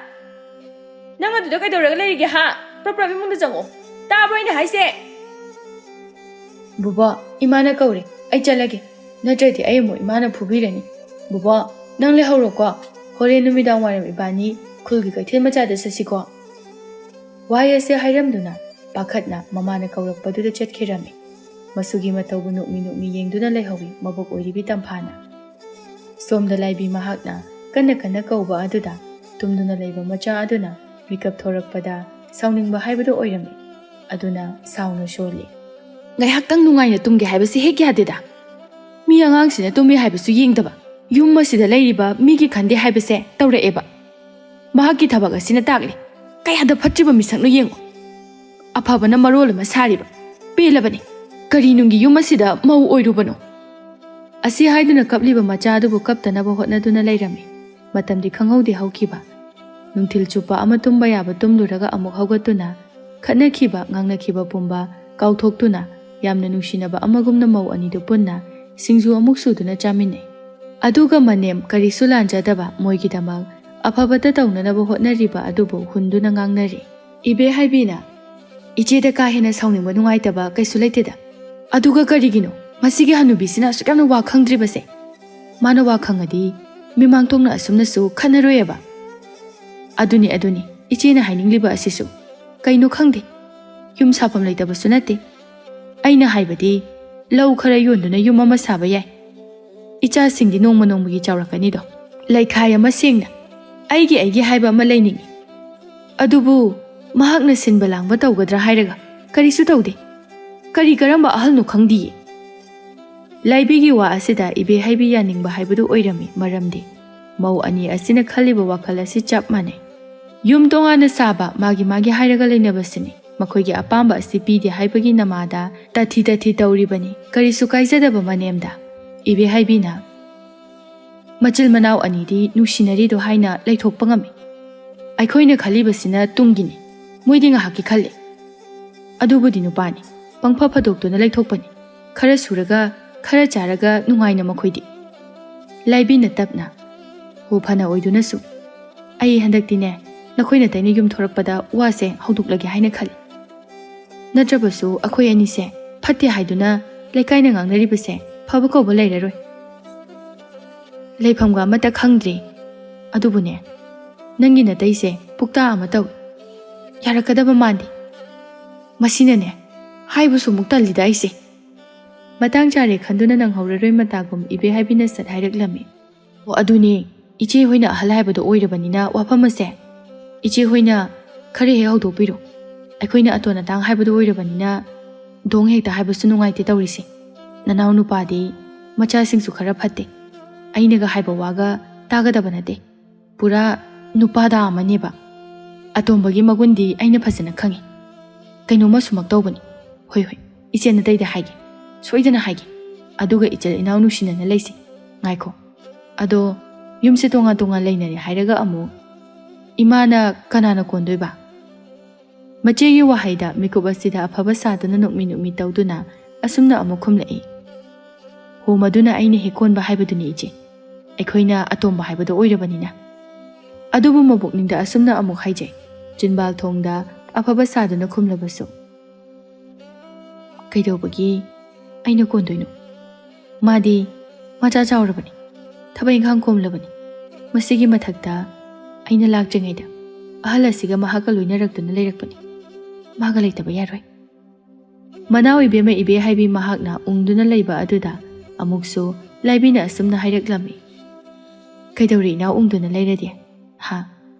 ꯅꯪ ꯑꯗꯨꯗ ꯀꯩꯗꯧꯔꯒ ꯂꯩꯔꯤꯒꯦ ꯍꯥ? ꯄ꯭ꯔꯞ ꯄ꯭ꯔꯞ ꯏꯃꯨꯡꯗ ꯆꯪꯉꯣ꯫ ꯇꯥꯕ꯭ꯔꯣ ꯑꯩꯅ ꯍꯥꯏꯁꯦ? ꯕꯨꯕꯣ, ꯏꯃꯥꯅ ꯀꯧꯔꯦ꯫ ꯑꯩ ꯆꯠꯂꯒꯦ꯫ ꯅꯠꯇ꯭ꯔꯗꯤ ꯑꯩ ꯑꯃꯨꯛ ꯏꯃꯥꯅ ꯐꯨꯕꯤꯔꯅꯤ꯫ ꯕꯨꯕꯣ, ꯅꯪ ꯂꯩꯍꯧꯔꯣꯀꯣ꯫ ꯍꯣꯔꯦꯟ ꯅꯨꯃꯤꯗꯥꯡ ꯋꯥꯏꯔꯝ ꯏꯕꯥꯅꯤ ꯈꯨꯜꯒꯤ ꯀꯩꯊꯦꯜ ꯃꯆꯥꯗ ꯆꯠꯁꯤꯀꯣ꯫ ꯋꯥꯍꯩ ꯑꯁꯤ ꯍꯥꯏꯔꯝꯗꯨꯅ ꯄꯥꯈꯠꯅ ꯃꯃꯥꯅ ꯀꯧꯔꯛꯄꯗꯨꯗ ꯆꯠꯈꯤꯔꯝꯃꯤ꯫ ꯃꯁꯨꯒꯤ ꯃꯇꯧꯕꯨ ꯅꯣꯛꯃꯤ ꯅꯣꯛꯃꯤ ꯌꯦꯡꯗꯨꯅ ꯂꯩꯍꯧꯏ ꯃꯕꯣꯛ ꯑꯣꯏꯔꯤꯕꯤ ꯇꯝꯐꯥꯅ꯫ ꯁꯣꯝꯗ ꯂꯥꯏꯕꯤ ꯃꯍꯥꯛꯅ ꯀꯟꯅ ꯀꯟꯅ ꯀꯧꯕ ꯑꯗꯨꯗ ꯇꯨꯝꯗꯨꯅ ꯂꯩꯕ ꯃꯆꯥ ꯑꯗꯨꯅ ꯃꯤꯀꯞ ꯊꯣꯔꯛꯄꯗ ꯁꯥꯎꯅꯤꯡꯕ ꯍꯥꯏꯕꯗꯨ ꯑꯣꯏꯔꯝꯃꯤ꯫ ꯑꯗꯨꯅ ꯁꯥꯎꯅ ꯁꯣꯜꯂꯤ꯫ "ꯉꯥꯏꯍꯥꯛꯇꯪ ꯅꯨꯡꯉꯥꯏꯅ ꯇꯨꯝꯒꯦ ꯍꯥꯏꯕꯁꯤ ꯍꯦꯛ ꯌꯥꯗꯦꯗ꯫ ꯃꯤ ꯑꯉꯥꯡꯁꯤꯅ ꯇꯨꯝꯃꯤ ꯍꯥꯏꯕꯁꯨ ꯌꯦꯡꯗꯕ, ꯌꯨꯝ ꯑꯁꯤꯗ ꯂꯩꯔꯤꯕ ꯃꯤꯒꯤ ꯈꯟꯗꯦ ꯍꯥꯏꯕꯁꯦ ꯇꯧꯔꯛꯑꯦꯕ꯫ ꯃꯍꯥꯛꯀꯤ ꯊꯕꯛ ꯑꯁꯤꯅ ꯇꯥꯛꯂꯤ꯫ ꯀꯌꯥꯗ ꯐꯠꯇ꯭ꯔꯤꯕ ꯃꯤꯁꯛꯅꯣ ꯌꯦꯡꯉꯨ꯫ ꯑꯐꯕꯅ ꯃꯔꯣꯜ ꯑꯃ ꯁꯥꯔꯤꯕ꯫ ꯄꯦꯜꯂꯕꯅꯤ꯫ ꯀꯔꯤ ꯅꯨꯡꯒꯤ ꯌꯨꯝ ꯑꯁꯤꯗ ꯃꯧ ꯑꯣꯏꯔꯨꯕꯅꯣ?" ꯑꯁꯤ ꯍꯥꯏꯗꯨꯅ ꯀꯞꯂꯤꯕ ꯃꯆꯥ ꯑꯗꯨꯕꯨ ꯀꯞꯇꯅꯕ ꯍꯣꯠꯅꯗꯨꯅ ꯂꯩꯔꯝꯃꯤ꯫ ꯃꯇꯝꯗꯤ ꯈꯪꯍꯧꯗꯦ ꯍꯧꯈꯤꯕ꯫ ꯅꯨꯡꯊꯤꯜ ꯆꯨꯞꯄ ꯑꯃ ꯇꯨꯝꯕ ꯌꯥꯕ ꯇꯨꯝꯂꯨꯔꯒ ꯑꯃꯨꯛ ꯍꯧꯒꯠꯇꯨꯅ ꯈꯠꯅꯈꯤꯕ, ꯉꯥꯡꯅꯈꯤꯕ ꯄꯨꯝꯕ ꯀꯥꯎꯊꯣꯛꯇꯨꯅ ꯌꯥꯝꯅ ꯅꯨꯡꯁꯤꯅꯕ ꯑꯃꯒꯨꯝꯅ ꯃꯧ ꯑꯅꯤꯗꯨ ꯄꯨꯟꯅ ꯁꯤꯡꯖꯨ ꯑꯃꯨꯛ ꯁꯨꯗꯨꯅ ꯆꯥꯃꯤꯟꯅꯩ꯫ ꯑꯗꯨꯒ ꯃꯅꯦꯝ ꯀꯔꯤꯁꯨ ꯂꯥꯟꯖꯗꯕ ꯃꯣꯏꯒꯤꯗꯃꯛ ꯑꯐꯕꯇ ꯇꯧꯅꯅꯕ ꯍꯣꯠꯅꯔꯤꯕ ꯑꯗꯨꯕꯨ ꯍꯨꯟꯗꯨꯅ ꯉꯥꯡꯅꯔꯤ꯫ ꯏꯕꯦ ꯍꯥꯏꯕꯤꯅ, "ꯏꯆꯦꯗ ꯀꯥ ꯍꯦꯟꯅ ꯁꯥꯎꯅꯤꯡꯕ ꯅꯨꯡꯉꯥꯏꯇꯕ ꯀꯩꯁꯨ ꯂꯩꯇꯦꯗ꯫ ꯑꯗꯨꯒ ꯀꯔꯤꯒꯤꯅꯣ ꯃꯁꯤꯒꯤ ꯍꯅꯨꯕꯤꯁꯤꯅ ꯑꯁꯨꯛ ꯌꯥꯝꯅ ꯋꯥ ꯈꯪꯗ꯭ꯔꯤꯕꯁꯦ? ꯃꯥꯅ ꯋꯥ ꯈꯪꯉꯗꯤ ꯃꯤꯃꯥꯡ ꯊꯣꯛꯅ ꯑꯁꯨꯝꯅꯁꯨ ꯈꯟꯅꯔꯣꯏꯑꯕ꯫" "ꯑꯗꯨꯅꯤ, ꯑꯗꯨꯅꯤ ꯏꯆꯦꯅ ꯍꯥꯏꯅꯤꯡꯂꯤꯕ ꯑꯁꯤꯁꯨ꯫ ꯀꯩꯅꯣ ꯈꯪꯗꯦ꯫ ꯌꯨꯝ ꯁꯥꯐꯝ ꯂꯩꯇꯕꯁꯨ ꯅꯠꯇꯦ꯫ ꯑꯩꯅ ꯍꯥꯏꯕꯗꯤ ꯂꯧ ꯈꯔ ꯌꯣꯟꯗꯨꯅ ꯌꯨꯝ ꯑꯃ ꯁꯥꯕ ꯌꯥꯏ꯫ ꯏꯆꯥꯁꯤꯡꯗꯤ ꯅꯣꯡꯃ ꯅꯣꯡꯃꯒꯤ ꯆꯥꯎꯔꯛꯀꯅꯤꯗꯣ꯫ ꯂꯩꯈꯥꯏ ꯑꯃ ꯁꯦꯡꯅ ꯑꯩꯒꯤ ꯑꯩꯒꯤ ꯍꯥꯏꯕ ꯑꯃ ꯂꯩꯅꯤꯡꯏ꯫ ꯑꯗꯨꯕꯨ ꯃꯍꯥꯛꯅ ꯁꯤꯟꯕ ꯂꯥꯡꯕ ꯇꯧꯒꯗ꯭ꯔꯥ ꯍꯥꯏꯔꯒ ꯀꯔꯤꯁꯨ ꯇꯧꯗꯦ꯫ ꯀꯔꯤ ꯀꯔꯝꯕ ꯑꯍꯜꯅꯣ ꯈꯪꯗꯤꯌꯦ꯫" ꯂꯥꯏꯕꯤꯒꯤ ꯋꯥ ꯑꯁꯤꯗ ꯏꯕꯦ ꯍꯥꯏꯕꯤ ꯌꯥꯅꯤꯡꯕ ꯍꯥꯏꯕꯗꯨ ꯑꯣꯏꯔꯝꯃꯤ꯫ ꯃꯔꯝꯗꯤ ꯃꯧ ꯑꯅꯤ ꯑꯁꯤꯅ ꯈꯜꯂꯤꯕ ꯋꯥꯈꯜ ꯑꯁꯤ ꯆꯞ ꯃꯥꯟꯅꯩ꯫ ꯌꯨꯝ ꯇꯣꯉꯥꯟꯅ ꯁꯥꯕ ꯃꯥꯒꯤ ꯃꯥꯒꯤ ꯍꯥꯏꯔꯒ ꯂꯩꯅꯕꯁꯤꯅꯤ꯫ ꯃꯈꯣꯏꯒꯤ ꯑꯄꯥꯝꯕ ꯑꯁꯤ ꯄꯤꯗꯦ ꯍꯥꯏꯕꯒꯤ ꯅꯃꯥꯗ ꯇꯥꯊꯤ ꯇꯥꯊꯤ ꯇꯧꯔꯤꯕꯅꯤ꯫ ꯀꯔꯤꯁꯨ ꯀꯥꯏꯖꯗꯕ ꯃꯅꯦꯝꯗ ꯏꯕꯦ ꯍꯥꯏꯕꯤꯅ, "ꯃꯆꯤꯜ ꯃꯅꯥꯎ ꯑꯅꯤꯗꯤ ꯅꯨꯡꯁꯤꯅꯔꯤꯗꯣ ꯍꯥꯏꯅ ꯂꯩꯊꯣꯛꯄ ꯉꯝꯃꯤ꯫ ꯑꯩꯈꯣꯏꯅ ꯈꯜꯂꯤꯕꯁꯤꯅ ꯇꯨꯡꯒꯤꯅꯤ꯫ ꯃꯣꯏꯗꯤ ꯉꯥꯏꯍꯥꯛꯀꯤ ꯈꯜꯂꯤ꯫ ꯑꯗꯨꯕꯨꯗꯤ ꯅꯨꯄꯥꯅꯤ꯫ ꯄꯪꯐ ꯐꯗꯣꯛꯇꯨꯅ ꯂꯩꯊꯣꯛꯄꯅꯤ꯫ ꯈꯔ ꯁꯨꯔꯒ, ꯈꯔ ꯆꯥꯔꯒ ꯅꯨꯡꯉꯥꯏꯅ ꯃꯈꯣꯏꯗꯤ꯫" ꯂꯥꯏꯕꯤꯅ ꯇꯞꯅ, ꯍꯣ, ꯐꯅ ꯑꯣꯏꯗꯨꯅꯁꯨ꯫ ꯑꯩ ꯍꯟꯗꯛꯇꯤꯅꯦ, ꯅꯈꯣꯏ ꯅꯇꯩꯅ ꯌꯨꯝ ꯊꯣꯔꯛꯄꯗ ꯋꯥꯁꯦ ꯍꯧꯗꯣꯛꯂꯒꯦ ꯍꯥꯏꯅ ꯈꯜꯂꯤ꯫ ꯅꯠꯇ꯭ꯔꯕꯁꯨ ꯑꯩꯈꯣꯏ ꯑꯅꯤꯁꯦ ꯐꯠꯇꯦ ꯍꯥꯏꯗꯨꯅ ꯂꯩꯀꯥꯏꯅ ꯉꯥꯡꯅꯔꯤꯕꯁꯦ ꯐꯕ ꯀꯧꯕ ꯂꯩꯔꯔꯣꯏ꯫ ꯂꯩꯐꯝꯒ ꯑꯃꯠꯇ ꯈꯪꯗ꯭ꯔꯦ꯫ ꯑꯗꯨꯕꯨꯅꯦ, ꯅꯪꯒꯤ ꯅꯇꯩꯁꯦ ꯄꯨꯛꯇꯥ ꯑꯃ ꯇꯧꯏ꯫ ꯌꯥꯔꯛꯀꯗꯕ ꯃꯥꯟꯗꯦ꯫ ꯃꯁꯤꯅꯅꯦ, ꯍꯥꯏꯕꯁꯨ ꯑꯃꯨꯛ ꯇꯜꯂꯤꯗ ꯑꯩꯁꯦ꯫ ꯃꯇꯥꯡ ꯆꯥꯔꯦ ꯈꯟꯗꯨꯅ ꯅꯪꯍꯧꯔꯔꯣꯏ ꯃꯇꯥꯒꯨꯝ ꯏꯕꯦ ꯍꯥꯏꯕꯤꯅ ꯁꯠ ꯍꯥꯏꯔꯛꯂꯝꯃꯤ꯫ ꯑꯣ, ꯑꯗꯨꯅꯦ, ꯏꯆꯦ ꯍꯣꯏꯅ ꯑꯍꯜ ꯍꯥꯏꯕꯗꯣ ꯑꯣꯏꯔꯕꯅꯤꯅ ꯋꯥꯐꯝ ꯑꯁꯦ ꯏꯆꯦ ꯍꯣꯏꯅ ꯈꯔ ꯍꯦꯛ ꯍꯧꯗꯣꯛꯄꯤꯔꯣ꯫ ꯑꯩꯈꯣꯏꯅ ꯑꯇꯣꯟ ꯑꯇꯥꯡ ꯍꯥꯏꯕꯗꯣ ꯑꯣꯏꯔꯕꯅꯤꯅ ꯗꯣꯡ ꯍꯦꯛꯇ ꯍꯥꯏꯕꯁꯨ ꯅꯨꯡꯉꯥꯏꯇꯦ ꯇꯧꯔꯤꯁꯦ꯫ ꯅꯅꯥꯎ ꯅꯨꯄꯥꯗꯤ ꯃꯆꯥꯁꯤꯡꯁꯨ ꯈꯔ ꯐꯠꯇꯦ꯫ ꯑꯩꯅꯒ ꯍꯥꯏꯕ ꯋꯥꯒ ꯇꯥꯒꯗꯕ ꯅꯠꯇꯦ꯫ ꯄꯨꯔꯥ ꯅꯨꯄꯥꯗꯥ ꯑꯃꯅꯦꯕ꯫ ꯑꯇꯣꯝꯕꯒꯤ ꯃꯒꯨꯟꯗꯤ ꯑꯩꯅ ꯐꯖꯅ ꯈꯪꯉꯤ꯫ ꯀꯩꯅꯣꯝꯃ ꯁꯨꯃꯛ ꯇꯧꯕꯅꯤ꯫ ꯍꯣꯏ, ꯍꯣꯏ, ꯏꯆꯦ ꯅꯇꯩꯗ ꯍꯥꯏꯒꯦ꯫ ꯁꯣꯏꯗꯅ ꯍꯥꯏꯒꯦ꯫ ꯑꯗꯨꯒ ꯏꯆꯤꯜ ꯏꯅꯥꯎ ꯅꯨꯡꯁꯤꯅꯅ ꯂꯩꯁꯤ꯫ ꯉꯥꯏꯈꯣ꯫ ꯑꯗꯣ ꯌꯨꯝꯁꯦ ꯇꯣꯉꯥꯟ ꯇꯣꯉꯥꯟ ꯂꯩꯅꯔꯦ ꯍꯥꯏꯔꯒ ꯑꯃꯨꯛ ꯏꯃꯥꯅ ꯀꯅꯥꯅ ꯀꯣꯟꯗꯣꯏꯕ? ꯃꯆꯦꯒꯤ ꯋꯥꯍꯩꯗ ꯃꯤꯀꯨꯞ ꯑꯁꯤꯗ ꯑꯐꯕ ꯁꯥꯗꯨꯅ ꯅꯣꯛꯃꯤ ꯅꯣꯛꯃꯤ ꯇꯧꯗꯨꯅ ꯑꯁꯨꯝꯅ ꯑꯃꯨꯛ ꯈꯨꯝꯂꯛꯏ꯫ ꯍꯣ, ꯃꯗꯨꯅ ꯑꯩꯅ ꯍꯦꯛ ꯀꯣꯟꯕ ꯍꯥꯏꯕꯗꯨꯅꯤ ꯏꯆꯦ꯫ ꯑꯩꯈꯣꯏꯅ ꯑꯇꯣꯝꯕ ꯍꯥꯏꯕꯗꯣ ꯑꯣꯏꯔꯕꯅꯤꯅ꯫ ꯑꯗꯨꯕꯨ ꯃꯕꯨꯛꯅꯤꯡꯗ ꯑꯁꯨꯝꯅ ꯑꯃꯨꯛ ꯍꯥꯏꯖꯩ, ꯆꯤꯟꯕꯥꯜ ꯊꯣꯡꯗ ꯑꯐꯕ ꯁꯥꯗꯨꯅ ꯈꯨꯝꯂꯕꯁꯨ꯫ ꯀꯩꯗꯧꯕꯒꯤ ꯑꯩꯅ ꯀꯣꯟꯗꯣꯏꯅꯣ? ꯃꯥꯗꯤ ꯃꯆꯥ ꯆꯥꯎꯔꯕꯅꯤ, ꯊꯕꯛ ꯏꯪꯈꯥꯡ ꯀꯣꯝꯂꯕꯅꯤ꯫ ꯃꯁꯤꯒꯤ ꯃꯊꯛꯇ ꯑꯩꯅ ꯂꯥꯛꯇ꯭ꯔꯤꯉꯩꯗ ꯑꯍꯜ ꯑꯁꯤꯒ ꯃꯍꯥꯛꯀ ꯂꯣꯏꯅꯔꯛꯇꯨꯅ ꯂꯩꯔꯛꯄꯅꯤ꯫ ꯃꯥꯒ ꯂꯩꯇꯕ ꯌꯥꯔꯣꯏ꯫ ꯃꯅꯥꯎ ꯏꯕꯦꯝꯃ ꯏꯕꯦ ꯍꯥꯏꯕꯤ ꯃꯍꯥꯛꯅ ꯎꯪꯗꯨꯅ ꯂꯩꯕ ꯑꯗꯨꯗ ꯑꯃꯨꯛꯁꯨ ꯂꯥꯏꯕꯤꯅ ꯑꯁꯨꯝꯅ ꯍꯥꯏꯔꯛꯂꯝꯃꯤ, "ꯀꯩꯗꯧꯔꯦ ꯏꯅꯥꯎ ꯎꯪꯗꯨꯅ ꯂꯩꯔꯗꯤ? ꯍꯥ?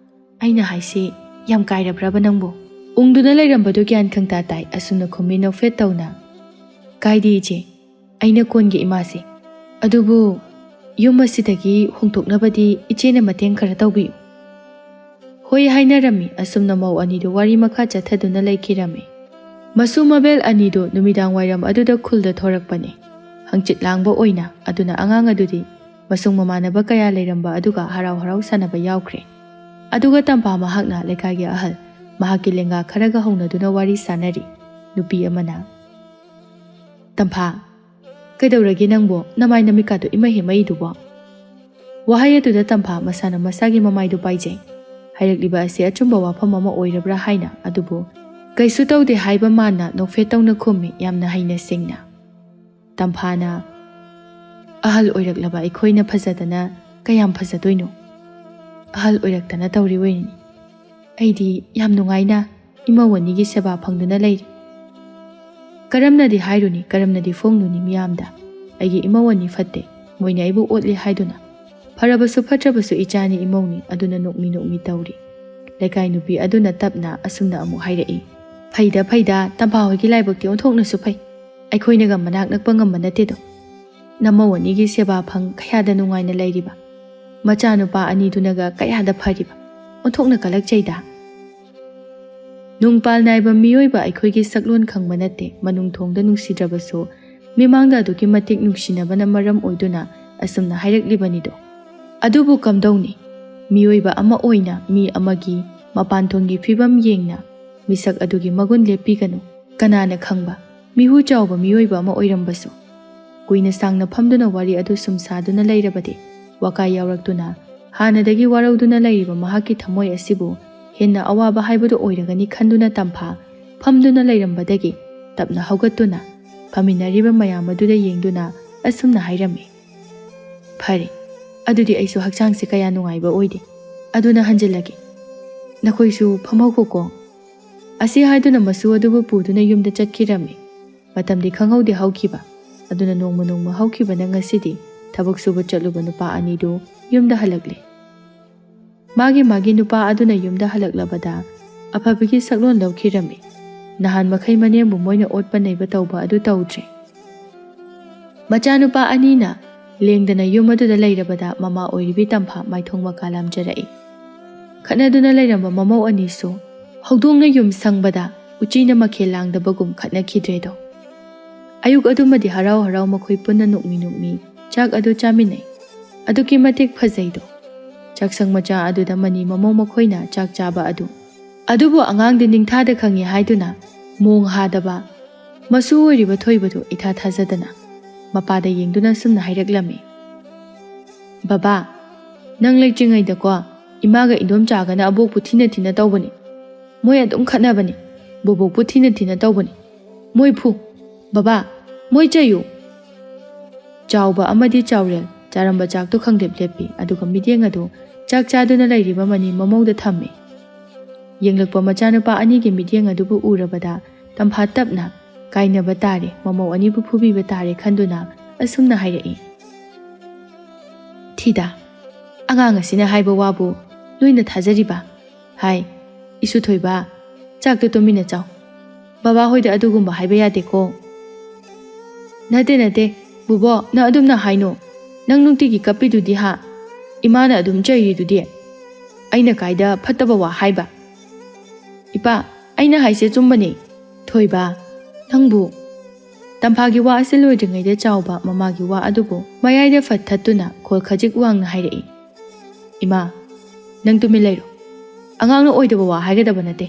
ꯑꯩꯅ ꯍꯥꯏꯁꯤ ꯌꯥꯝ ꯀꯥꯏꯔꯕ꯭ꯔꯕ ꯅꯪꯕꯨ?" ꯎꯪꯗꯨꯅ ꯂꯩꯔꯝꯕꯗꯨ ꯒ꯭ꯌꯥꯟ ꯈꯪꯇꯥ ꯇꯥꯏ ꯑꯁꯨꯝꯅ ꯈꯨꯝꯃꯤ ꯅꯣꯛꯐꯦꯠ ꯇꯧꯅ, "ꯀꯥꯏꯗꯦ ꯏꯆꯦ, ꯑꯩꯅ ꯀꯣꯟꯒꯦ ꯏꯃꯥꯁꯦ꯫ ꯑꯗꯨꯕꯨ ꯌꯨꯝ ꯑꯁꯤꯗꯒꯤ ꯍꯣꯡꯗꯣꯛꯅꯕꯗꯤ ꯏꯆꯦꯅ ꯃꯇꯦꯡ ꯈꯔ ꯇꯧꯕꯤꯌꯨ"꯫ ꯍꯣꯏ ꯍꯥꯏꯅꯔꯝꯃꯤ꯫ ꯑꯁꯨꯝꯅ ꯃꯧ ꯑꯅꯤꯗꯨ ꯋꯥꯔꯤ ꯃꯈꯥ ꯆꯠꯊꯗꯨꯅ ꯂꯩꯈꯤꯔꯝꯃꯤ꯫ ꯃꯁꯨ ꯃꯕꯦꯜ ꯑꯅꯤꯗꯨ ꯅꯨꯃꯤꯗꯥꯡ ꯋꯥꯏꯔꯝ ꯑꯗꯨꯗ ꯈꯨꯜꯗ ꯊꯣꯔꯛꯄꯅꯤ꯫ ꯍꯪꯆꯤꯠ ꯂꯥꯡꯕ ꯑꯣꯏꯅ꯫ ꯑꯗꯨꯅ ꯑꯉꯥꯡ ꯑꯗꯨꯗꯤ ꯃꯁꯨꯡ ꯃꯃꯥꯟꯅꯕ ꯀꯌꯥ ꯂꯩꯔꯝꯕ ꯑꯗꯨꯒ ꯍꯔꯥꯎ ꯍꯔꯥꯎ ꯁꯥꯟꯅꯕ ꯌꯥꯎꯈ꯭ꯔꯦ꯫ ꯑꯗꯨꯒ ꯇꯝꯐꯥ ꯃꯍꯥꯛꯅ ꯂꯩꯀꯥꯏꯒꯤ ꯑꯍꯜ, ꯃꯍꯥꯛꯀꯤ ꯂꯦꯡꯒꯥ ꯈꯔꯒ ꯍꯧꯅꯗꯨꯅ ꯋꯥꯔꯤ ꯁꯥꯟꯅꯔꯤ꯫ ꯅꯨꯄꯤ ꯑꯃꯅ, "ꯇꯝꯐꯥ, ꯀꯩꯗꯧꯔꯒꯦ ꯅꯪꯕꯣ? ꯅꯃꯥꯏ ꯅꯃꯤꯠꯀꯥꯗꯣ ꯏꯃꯩ ꯍꯦ ꯃꯩꯗꯨꯕꯣ?" ꯋꯥꯍꯩ ꯑꯗꯨꯗ ꯇꯝꯐꯥ ꯃꯁꯥꯅ ꯃꯁꯥꯒꯤ ꯃꯃꯥꯏꯗꯨ ꯄꯥꯏꯖꯩ꯫ ꯍꯥꯏꯔꯛꯂꯤꯕ ꯑꯁꯤ ꯑꯆꯨꯝꯕ ꯋꯥꯐꯝ ꯑꯃ ꯑꯣꯏꯔꯕ꯭ꯔꯥ ꯍꯥꯏꯅ, ꯑꯗꯨꯕꯨ ꯀꯩꯁꯨ ꯇꯧꯗꯦ ꯍꯥꯏꯕ ꯃꯥꯅ ꯅꯣꯛꯐꯦꯠ ꯇꯧꯅ ꯈꯨꯝꯃꯤ, ꯌꯥꯝꯅ ꯍꯩꯅ ꯁꯤꯡꯅ꯫ ꯇꯝꯐꯥꯅ, "ꯑꯍꯜ ꯑꯣꯏꯔꯛꯂꯕ ꯑꯩꯈꯣꯏꯅ ꯐꯖꯗꯅ ꯀꯌꯥꯝ ꯐꯖꯗꯣꯏꯅꯣ? ꯑꯍꯜ ꯑꯣꯏꯔꯛꯇꯅ ꯇꯧꯔꯤꯕꯅꯤ꯫ ꯑꯩꯗꯤ ꯌꯥꯝ ꯅꯨꯡꯉꯥꯏꯅ ꯏꯃꯧ ꯑꯅꯤꯒꯤ ꯁꯦꯕꯥ ꯐꯪꯗꯨꯅ ꯂꯩꯔꯤ꯫ ꯀꯔꯝꯅꯗꯤ ꯍꯥꯏꯔꯨꯅꯤ, ꯀꯔꯝꯅꯗꯤ ꯐꯣꯡꯂꯨꯅꯤ ꯃꯤꯌꯥꯝꯗ? ꯑꯩꯒꯤ ꯏꯃꯧ ꯑꯅꯤ ꯐꯠꯇꯦ, ꯃꯣꯏꯅ ꯑꯩꯕꯨ ꯑꯣꯠꯂꯤ ꯍꯥꯏꯗꯨꯅ꯫ ꯐꯔꯕꯁꯨ ꯐꯠꯇ꯭ꯔꯕꯁꯨ ꯏꯆꯥꯅꯤ ꯏꯃꯧꯅꯤ", ꯑꯗꯨꯅ ꯅꯣꯛꯃꯤ ꯅꯣꯛꯃꯤ ꯇꯧꯔꯤ꯫ ꯂꯩꯀꯥꯏ ꯅꯨꯄꯤ ꯑꯗꯨꯅ ꯇꯞꯅ ꯑꯁꯨꯝꯅ ꯑꯃꯨꯛ ꯍꯥꯏꯔꯛꯏ, "ꯐꯩꯗ ꯐꯩꯗ, ꯇꯝꯐꯥ ꯍꯣꯏꯒꯤ ꯂꯥꯏꯕꯛꯇꯤ ꯑꯣꯟꯊꯣꯛꯅꯁꯨ ꯐꯩ꯫ ꯑꯩꯈꯣꯏꯅꯒ ꯃꯅꯥꯛ ꯅꯛꯄ ꯉꯝꯕ ꯅꯠꯇꯦꯗꯣ꯫ ꯅꯃꯧ ꯑꯅꯤꯒꯤ ꯁꯦꯕꯥ ꯐꯪ ꯀꯌꯥꯗ ꯅꯨꯡꯉꯥꯏꯅ ꯂꯩꯔꯤꯕ꯫ ꯃꯆꯥꯅꯨꯄꯥ ꯑꯅꯤꯗꯨꯅꯒ ꯀꯌꯥꯗ ꯐꯔꯤꯕ꯫ ꯑꯣꯟꯊꯣꯛꯅ ꯀꯂꯛꯆꯩꯗ꯫ ꯅꯨꯡꯄꯥꯜ ꯅꯥꯏꯕ ꯃꯤꯑꯣꯏꯕ ꯑꯩꯈꯣꯏꯒꯤ ꯁꯛꯂꯣꯟ ꯈꯪꯕ ꯅꯠꯇꯦ, ꯃꯅꯨꯡ ꯊꯣꯡꯗ ꯅꯨꯡꯁꯤꯗ꯭ꯔꯕꯁꯨ ꯃꯤꯃꯥꯡꯗ ꯑꯗꯨꯛꯀꯤ ꯃꯇꯤꯛ ꯅꯨꯡꯁꯤꯅꯕꯅ ꯃꯔꯝ ꯑꯣꯏꯗꯨꯅ ꯑꯁꯨꯝꯅ ꯍꯥꯏꯔꯛꯂꯤꯕꯅꯤꯗꯣ꯫ ꯑꯗꯨꯕꯨ ꯀꯝꯗꯧꯅꯤ? ꯃꯤꯑꯣꯏꯕ ꯑꯃ ꯑꯣꯏꯅ ꯃꯤ ꯑꯃꯒꯤ ꯃꯄꯥꯟꯊꯣꯡꯒꯤ ꯐꯤꯕꯝ ꯌꯦꯡꯅ ꯃꯤꯁꯛ ꯑꯗꯨꯒꯤ ꯃꯒꯨꯟ ꯂꯦꯞꯄꯤꯒꯅꯨ꯫ ꯀꯅꯥꯅ ꯈꯪꯕ, ꯃꯤꯍꯨ ꯆꯥꯎꯕ ꯃꯤꯑꯣꯏꯕ ꯑꯃ ꯑꯣꯏꯔꯝꯕꯁꯨ"꯫ ꯀꯨꯏꯅ ꯁꯥꯡꯅ ꯐꯝꯗꯨꯅ ꯋꯥꯔꯤ ꯑꯗꯨ ꯁꯨꯝ ꯁꯥꯗꯨꯅ ꯂꯩꯔꯕꯗꯤ, ꯋꯥꯀꯥꯏ ꯌꯥꯎꯔꯛꯇꯨꯅ ꯍꯥꯟꯅꯗꯒꯤ ꯋꯥꯔꯧꯗꯨꯅ ꯂꯩꯔꯤꯕ ꯃꯍꯥꯛꯀꯤ ꯊꯃꯣꯏ ꯑꯁꯤꯕꯨ ꯍꯦꯟꯅ ꯑꯋꯥꯕ ꯍꯥꯏꯕꯗꯨ ꯑꯣꯏꯔꯒꯅꯤ ꯈꯟꯗꯨꯅ ꯇꯝꯐꯥ ꯐꯝꯗꯨꯅ ꯂꯩꯔꯝꯕꯗꯒꯤ ꯇꯞꯅ ꯍꯧꯒꯠꯇꯨꯅ ꯐꯝꯃꯤꯟꯅꯔꯤꯕ ꯃꯌꯥꯝ ꯑꯗꯨꯗ ꯌꯦꯡꯗꯨꯅ ꯑꯁꯨꯝꯅ ꯍꯥꯏꯔꯝꯃꯤ, "ꯐꯔꯦ, ꯑꯗꯨꯗꯤ ꯑꯩꯁꯨ ꯍꯛꯆꯥꯡꯁꯦ ꯀꯌꯥ ꯅꯨꯡꯉꯥꯏꯕ ꯑꯣꯏꯗꯦ, ꯑꯗꯨꯅ ꯍꯟꯖꯤꯜꯂꯒꯦ꯫ ꯅꯈꯣꯏꯁꯨ ꯐꯝꯍꯧꯈꯣꯀꯣ"꯫ ꯑꯁꯤ ꯍꯥꯏꯗꯨꯅ ꯃꯁꯨ ꯑꯗꯨꯕꯨ ꯄꯨꯗꯨꯅ ꯌꯨꯝꯗ ꯆꯠꯈꯤꯔꯝꯃꯤ꯫ ꯃꯇꯝꯗꯤ ꯈꯪꯍꯧꯗꯦ ꯍꯧꯈꯤꯕ꯫ ꯑꯗꯨꯅ ꯅꯣꯡꯃ ꯅꯣꯡꯃ ꯍꯧꯈꯤꯕꯅ ꯉꯁꯤꯗꯤ ꯊꯕꯛ ꯁꯨꯕ ꯆꯠꯂꯨꯕ ꯅꯨꯄꯥ ꯑꯅꯤꯗꯨ ꯌꯨꯝꯗ ꯍꯜꯂꯛꯂꯦ꯫ ꯃꯥꯒꯤ ꯃꯥꯒꯤ ꯅꯨꯄꯥ ꯑꯗꯨꯅ ꯌꯨꯝꯗ ꯍꯜꯂꯛꯂꯕꯗ ꯑꯐꯕꯒꯤ ꯁꯛꯂꯣꯟ ꯂꯧꯈꯤꯔꯝꯃꯤ꯫ ꯅꯍꯥꯟ ꯃꯈꯩ ꯃꯅꯦꯝꯕꯨ ꯃꯣꯏꯅ ꯑꯣꯠꯄ ꯅꯩꯕ ꯇꯧꯕ ꯑꯗꯨ ꯇꯧꯗ꯭ꯔꯦ꯫ ꯃꯆꯥꯅꯨꯄꯥ ꯑꯅꯤꯅ ꯂꯦꯡꯗꯅ ꯌꯨꯝ ꯑꯗꯨꯗ ꯂꯩꯔꯕꯗ ꯃꯃꯥ ꯑꯣꯏꯔꯤꯕꯤ ꯇꯝꯐꯥ ꯃꯥꯏꯊꯣꯡ ꯃꯀꯥ ꯂꯥꯝꯖꯔꯛꯏ꯫ ꯈꯠꯅꯗꯨꯅ ꯂꯩꯔꯝꯕ ꯃꯃꯧ ꯑꯅꯤꯁꯨ ꯍꯧꯗꯣꯡꯅ ꯌꯨꯝ ꯁꯪꯕꯗ ꯎꯆꯤꯅ ꯃꯈꯦꯜ ꯂꯥꯡꯗꯕꯒꯨꯝ ꯈꯠꯅꯈꯤꯗ꯭ꯔꯦꯗꯣ꯫ ꯑꯌꯨꯛ ꯑꯗꯨꯃꯗꯤ ꯍꯔꯥꯎ ꯍꯔꯥꯎ ꯃꯈꯣꯏ ꯄꯨꯟꯅ ꯅꯣꯛꯃꯤ ꯅꯣꯛꯃꯤ ꯆꯥꯛ ꯑꯗꯨ ꯆꯥꯃꯤꯟꯅꯩ꯫ ꯑꯗꯨꯛꯀꯤ ꯃꯇꯤꯛ ꯐꯖꯩꯗꯣ꯫ ꯆꯥꯛꯁꯪ ꯃꯆꯥ ꯑꯗꯨꯗ ꯃꯅꯤ ꯃꯃꯧ ꯃꯈꯣꯏꯅ ꯆꯥꯛ ꯆꯥꯕ ꯑꯗꯨ꯫ ꯑꯗꯨꯕꯨ ꯑꯉꯥꯡꯗꯤ ꯅꯤꯡꯊꯥꯗ ꯈꯪꯉꯤ ꯍꯥꯏꯗꯨꯅ ꯃꯣꯡ ꯍꯥꯗꯕ ꯃꯁꯨ ꯑꯣꯏꯔꯤꯕ ꯊꯣꯏꯕꯗꯨ ꯏꯊꯥ ꯊꯥꯖꯗꯅ ꯃꯄꯥꯗ ꯌꯦꯡꯗꯨꯅ ꯁꯨꯝꯅ ꯍꯥꯏꯔꯛꯂꯝꯃꯤ, "ꯕꯕꯥ, ꯅꯪ ꯂꯩꯇ꯭ꯔꯤꯉꯩꯗꯀꯣ, ꯏꯃꯥꯒ ꯏꯟꯗꯣꯝꯆꯥꯒꯅ ꯑꯕꯣꯛꯄꯨ ꯊꯤꯅ ꯊꯤꯅ ꯇꯧꯕꯅꯤ꯫ ꯃꯣꯏ ꯑꯗꯨꯝ ꯈꯠꯅꯕꯅꯤ꯫ ꯕꯣꯕꯣꯛꯄꯨ ꯊꯤꯅ ꯊꯤꯅ ꯇꯧꯕꯅꯤ꯫ ꯃꯣꯏ ꯐꯨ꯫ ꯕꯕꯥ, ꯃꯣꯏ ꯆꯩꯌꯨ!" ꯆꯥꯎꯕ ꯑꯃꯗꯤ ꯆꯥꯎꯔꯦꯜ ꯆꯥꯔꯝꯕ ꯆꯥꯛꯇꯨ ꯈꯪꯂꯦꯞ ꯂꯦꯞꯄꯤ, ꯑꯗꯨꯒ ꯃꯤꯠꯌꯦꯡ ꯑꯗꯨ ꯆꯥꯛ ꯆꯥꯗꯨꯅ ꯂꯩꯔꯤꯕ ꯃꯅꯤ ꯃꯃꯧꯗ ꯊꯝꯃꯤ꯫ ꯌꯦꯡꯂꯛꯄ ꯃꯆꯥꯅꯨꯄꯥ ꯑꯅꯤꯒꯤ ꯃꯤꯠꯌꯦꯡ ꯑꯗꯨꯕꯨ ꯎꯔꯕꯗ ꯇꯝꯐꯥ ꯇꯞꯅ, "ꯀꯥꯏꯅꯕ ꯇꯥꯔꯦ, ꯃꯃꯧ ꯑꯅꯤꯕꯨ ꯐꯨꯕꯤꯕ ꯇꯥꯔꯦ" ꯈꯟꯗꯨꯅ ꯑꯁꯨꯝꯅ ꯍꯥꯏꯔꯛꯏ, "ꯊꯤꯗꯥ, ꯑꯉꯥꯡ ꯑꯁꯤꯅ ꯍꯥꯏꯕ ꯋꯥꯕꯨ ꯅꯣꯏꯅ ꯊꯥꯖꯔꯤꯕ? ꯍꯥꯏ, ꯏꯁꯨ ꯊꯣꯏꯕ, ꯆꯥꯛꯇꯣ ꯇꯨꯃꯤꯟꯅ ꯆꯥꯎ꯫ ꯕꯕꯥ ꯍꯣꯏꯗ ꯑꯗꯨꯒꯨꯝꯕ ꯍꯥꯏꯕ ꯌꯥꯗꯦꯀꯣ꯫" "ꯅꯠꯇꯦ, ꯅꯠꯇꯦ, ꯕꯨꯕꯣ, ꯅꯪ ꯑꯗꯨꯝꯅ ꯍꯥꯏꯅꯣ꯫ ꯅꯪ ꯅꯨꯡꯇꯤꯒꯤ ꯀꯞꯄꯤꯗꯨꯗꯤ ꯍꯥ? ꯏꯃꯥꯅ ꯑꯗꯨꯝ ꯆꯩꯔꯤꯗꯨꯗꯤ꯫ ꯑꯩꯅ ꯀꯥꯏꯗ ꯐꯠꯇꯕ ꯋꯥ ꯍꯥꯏꯕ?" "ꯏꯄꯥ, ꯑꯩꯅ ꯍꯥꯏꯁꯦ ꯑꯆꯨꯝꯕꯅꯦ꯫ ꯊꯣꯏꯕ, ꯅꯪꯕꯨ꯫" ꯇꯝꯐꯥꯒꯤ ꯋꯥ ꯑꯁꯤ ꯂꯣꯏꯗ꯭ꯔꯤꯉꯩꯗ ꯆꯥꯎꯕ ꯃꯃꯥꯒꯤ ꯋꯥ ꯑꯗꯨꯕꯨ ꯃꯌꯥꯏꯗ ꯐꯠ ꯊꯠꯇꯨꯅ ꯈꯣꯜ ꯈꯖꯤꯛ ꯋꯥꯡꯅ ꯍꯥꯏꯔꯛꯏ, "ꯏꯃꯥ, ꯅꯪ ꯇꯨꯃꯤꯟ ꯂꯩꯔꯣ꯫ ꯑꯉꯥꯡꯅ ꯑꯣꯏꯗꯕ ꯋꯥ ꯍꯥꯏꯒꯗꯕ ꯅꯠꯇꯦ꯫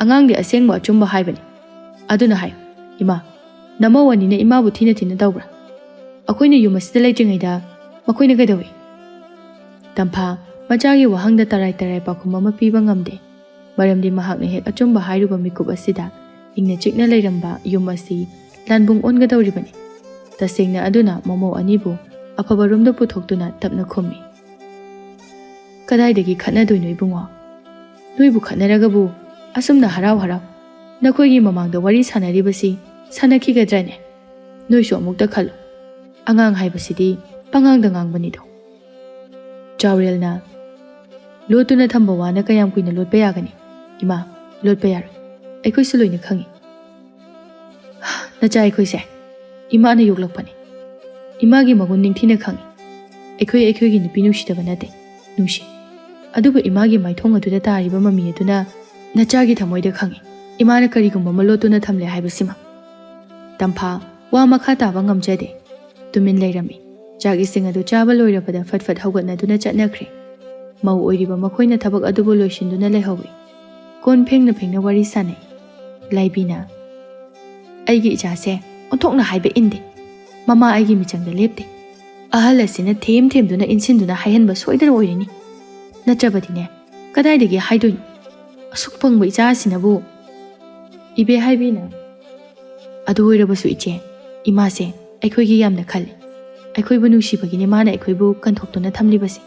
ꯑꯉꯥꯡꯗꯤ ꯑꯁꯦꯡꯕ ꯑꯆꯨꯝꯕ ꯍꯥꯏꯕꯅꯤ꯫ ꯑꯗꯨꯅ ꯍꯥꯏꯌꯨ, ꯏꯃꯥ, ꯅꯃꯧ ꯑꯅꯤꯅ ꯏꯃꯥꯕꯨ ꯊꯤꯅ ꯊꯤꯅ ꯇꯧꯕ꯭ꯔꯥ? ꯑꯩꯈꯣꯏꯅ ꯌꯨꯝ ꯑꯁꯤꯗ ꯂꯩꯇ꯭ꯔꯤꯉꯩꯗ ꯃꯈꯣꯏꯅ ꯀꯩꯗꯧꯏ?" ꯇꯝꯐꯥ ꯃꯆꯥꯒꯤ ꯋꯥꯍꯪꯗ ꯇꯔꯥꯏ ꯇꯔꯥꯏ ꯄꯥꯎꯈꯨꯝ ꯑꯃ ꯄꯤꯕ ꯉꯝꯗꯦ꯫ ꯃꯔꯝꯗꯤ ꯃꯍꯥꯛꯅ ꯍꯦꯛ ꯑꯆꯨꯝꯕ ꯍꯥꯏꯔꯨꯕ ꯃꯤꯀꯨꯞ ꯑꯁꯤꯗ ꯏꯪꯅ ꯆꯤꯛꯅ ꯂꯩꯔꯝꯕ ꯌꯨꯝ ꯑꯁꯤ ꯂꯥꯟꯕꯨꯡ ꯑꯣꯟꯒꯗꯧꯔꯤꯕꯅꯤ꯫ ꯇꯁꯦꯡꯅ ꯑꯗꯨꯅ ꯃꯃꯧ ꯑꯅꯤꯕꯨ ꯑꯐꯕ ꯔꯣꯝꯗ ꯄꯨꯊꯣꯛꯇꯨꯅ ꯇꯞꯅ ꯈꯨꯝꯃꯤ, "ꯀꯗꯥꯏꯗꯒꯤ ꯈꯠꯅꯗꯣꯏꯅꯣ ꯏꯕꯨꯡꯉꯣ? ꯅꯣꯏꯕꯨ ꯈꯠꯅꯔꯒꯕꯨ ꯑꯁꯨꯝꯅ ꯍꯔꯥꯎ ꯍꯔꯥꯎ ꯅꯈꯣꯏꯒꯤ ꯃꯃꯥꯡꯗ ꯋꯥꯔꯤ ꯁꯥꯟꯅꯔꯤꯕꯁꯤ ꯁꯥꯟꯅꯈꯤꯒꯗ꯭ꯔꯅꯦ? ꯅꯣꯏꯁꯨ ꯑꯃꯨꯛꯇ ꯈꯜꯂꯨ꯫ ꯑꯉꯥꯡ ꯍꯥꯏꯕꯁꯤꯗꯤ ꯄꯉꯥꯡꯗ ꯉꯥꯡꯕꯅꯤꯗꯣ꯫" ꯆꯥꯎꯔꯦꯜꯅ, "ꯂꯣꯠꯇꯨꯅ ꯊꯝꯕ ꯋꯥꯅ ꯀꯌꯥꯝ ꯀꯨꯏꯅ ꯂꯣꯠꯄ ꯌꯥꯒꯅꯤ? ꯏꯃꯥ, ꯂꯣꯠꯄ ꯌꯥꯔꯣꯏ꯫ ꯑꯩꯈꯣꯏꯁꯨ ꯂꯣꯏꯅ ꯈꯪꯏ꯫ ꯅꯆꯥ ꯑꯩꯈꯣꯏꯁꯦ ꯏꯃꯥꯅ ꯌꯣꯛꯂꯛꯄꯅꯤ꯫ ꯏꯃꯥꯒꯤ ꯃꯒꯨꯟ ꯅꯤꯡꯊꯤꯅ ꯈꯪꯏ꯫ ꯑꯩꯈꯣꯏ ꯑꯩꯈꯣꯏꯒꯤ ꯅꯨꯄꯤ ꯅꯨꯡꯁꯤꯗꯕ ꯅꯠꯇꯦ, ꯅꯨꯡꯁꯤ꯫ ꯑꯗꯨꯕꯨ ꯏꯃꯥꯒꯤ ꯃꯥꯏꯊꯣꯡ ꯑꯗꯨꯗ ꯇꯥꯔꯤꯕ ꯃꯃꯤ ꯑꯗꯨꯅ ꯅꯆꯥꯒꯤ ꯊꯃꯣꯏꯗ ꯈꯪꯏ꯫ ꯏꯃꯥꯅ ꯀꯔꯤꯒꯨꯝꯕ ꯑꯃ ꯂꯣꯠꯇꯨꯅ ꯊꯝꯂꯦ ꯍꯥꯏꯕꯁꯤꯃ꯫" ꯇꯝꯐꯥ ꯋꯥ ꯃꯈꯥ ꯇꯥꯕ ꯉꯝꯖꯗꯦ꯫ ꯇꯨꯃꯤꯟ ꯂꯩꯔꯝꯃꯤ꯫ ꯆꯥꯛ ꯏꯁꯤꯡ ꯑꯗꯨ ꯆꯥꯕ ꯂꯣꯏꯔꯕꯗ ꯐꯠ ꯐꯠ ꯍꯧꯒꯠꯅꯗꯨꯅ ꯆꯠꯅꯈ꯭ꯔꯦ꯫ ꯃꯧ ꯑꯣꯏꯔꯤꯕ ꯃꯈꯣꯏꯅ ꯊꯕꯛ ꯑꯗꯨꯕꯨ ꯂꯣꯏꯁꯤꯟꯗꯨꯅ ꯂꯩꯍꯧꯏ꯫ ꯀꯣꯟ ꯐꯦꯡꯅ ꯐꯦꯡꯅ ꯋꯥꯔꯤ ꯁꯥꯟꯅꯩ꯫ ꯂꯥꯏꯕꯤꯅ, "ꯑꯩꯒꯤ ꯏꯆꯥꯁꯦ ꯑꯣꯟꯊꯣꯛꯅ ꯍꯥꯏꯕ ꯏꯟꯗꯦ꯫ ꯃꯃꯥ ꯑꯩꯒꯤ ꯃꯤꯆꯪꯗ ꯂꯦꯞꯇꯦ꯫ ꯑꯍꯜ ꯑꯁꯤꯅ ꯊꯦꯝ ꯊꯦꯝꯗꯨꯅ ꯏꯟꯁꯤꯟꯗꯨꯅ ꯍꯥꯏꯍꯟꯕ ꯁꯣꯏꯗꯅ ꯑꯣꯏꯔꯅꯤ꯫ ꯅꯠꯇ꯭ꯔꯕꯗꯤꯅꯦ, ꯀꯗꯥꯏꯗꯒꯤ ꯍꯥꯏꯗꯣꯏꯅꯣ? ꯑꯁꯨꯛ ꯄꯪꯕ ꯏꯆꯥ ꯑꯁꯤꯅꯕꯨ꯫ ꯏꯕꯦ ꯍꯥꯏꯕꯤꯅ, ꯑꯗꯨ ꯑꯣꯏꯔꯕꯁꯨ ꯏꯆꯦ, ꯏꯃꯥꯁꯦ ꯑꯩꯈꯣꯏꯒꯤ ꯌꯥꯝꯅ ꯈꯜꯂꯤ꯫ ꯑꯩꯈꯣꯏꯕꯨ ꯅꯨꯡꯁꯤꯕꯒꯤꯅꯦ ꯃꯥꯅ ꯑꯩꯈꯣꯏꯕꯨ ꯀꯟꯊꯣꯛꯇꯨꯅ ꯊꯝꯂꯤꯕꯁꯦ꯫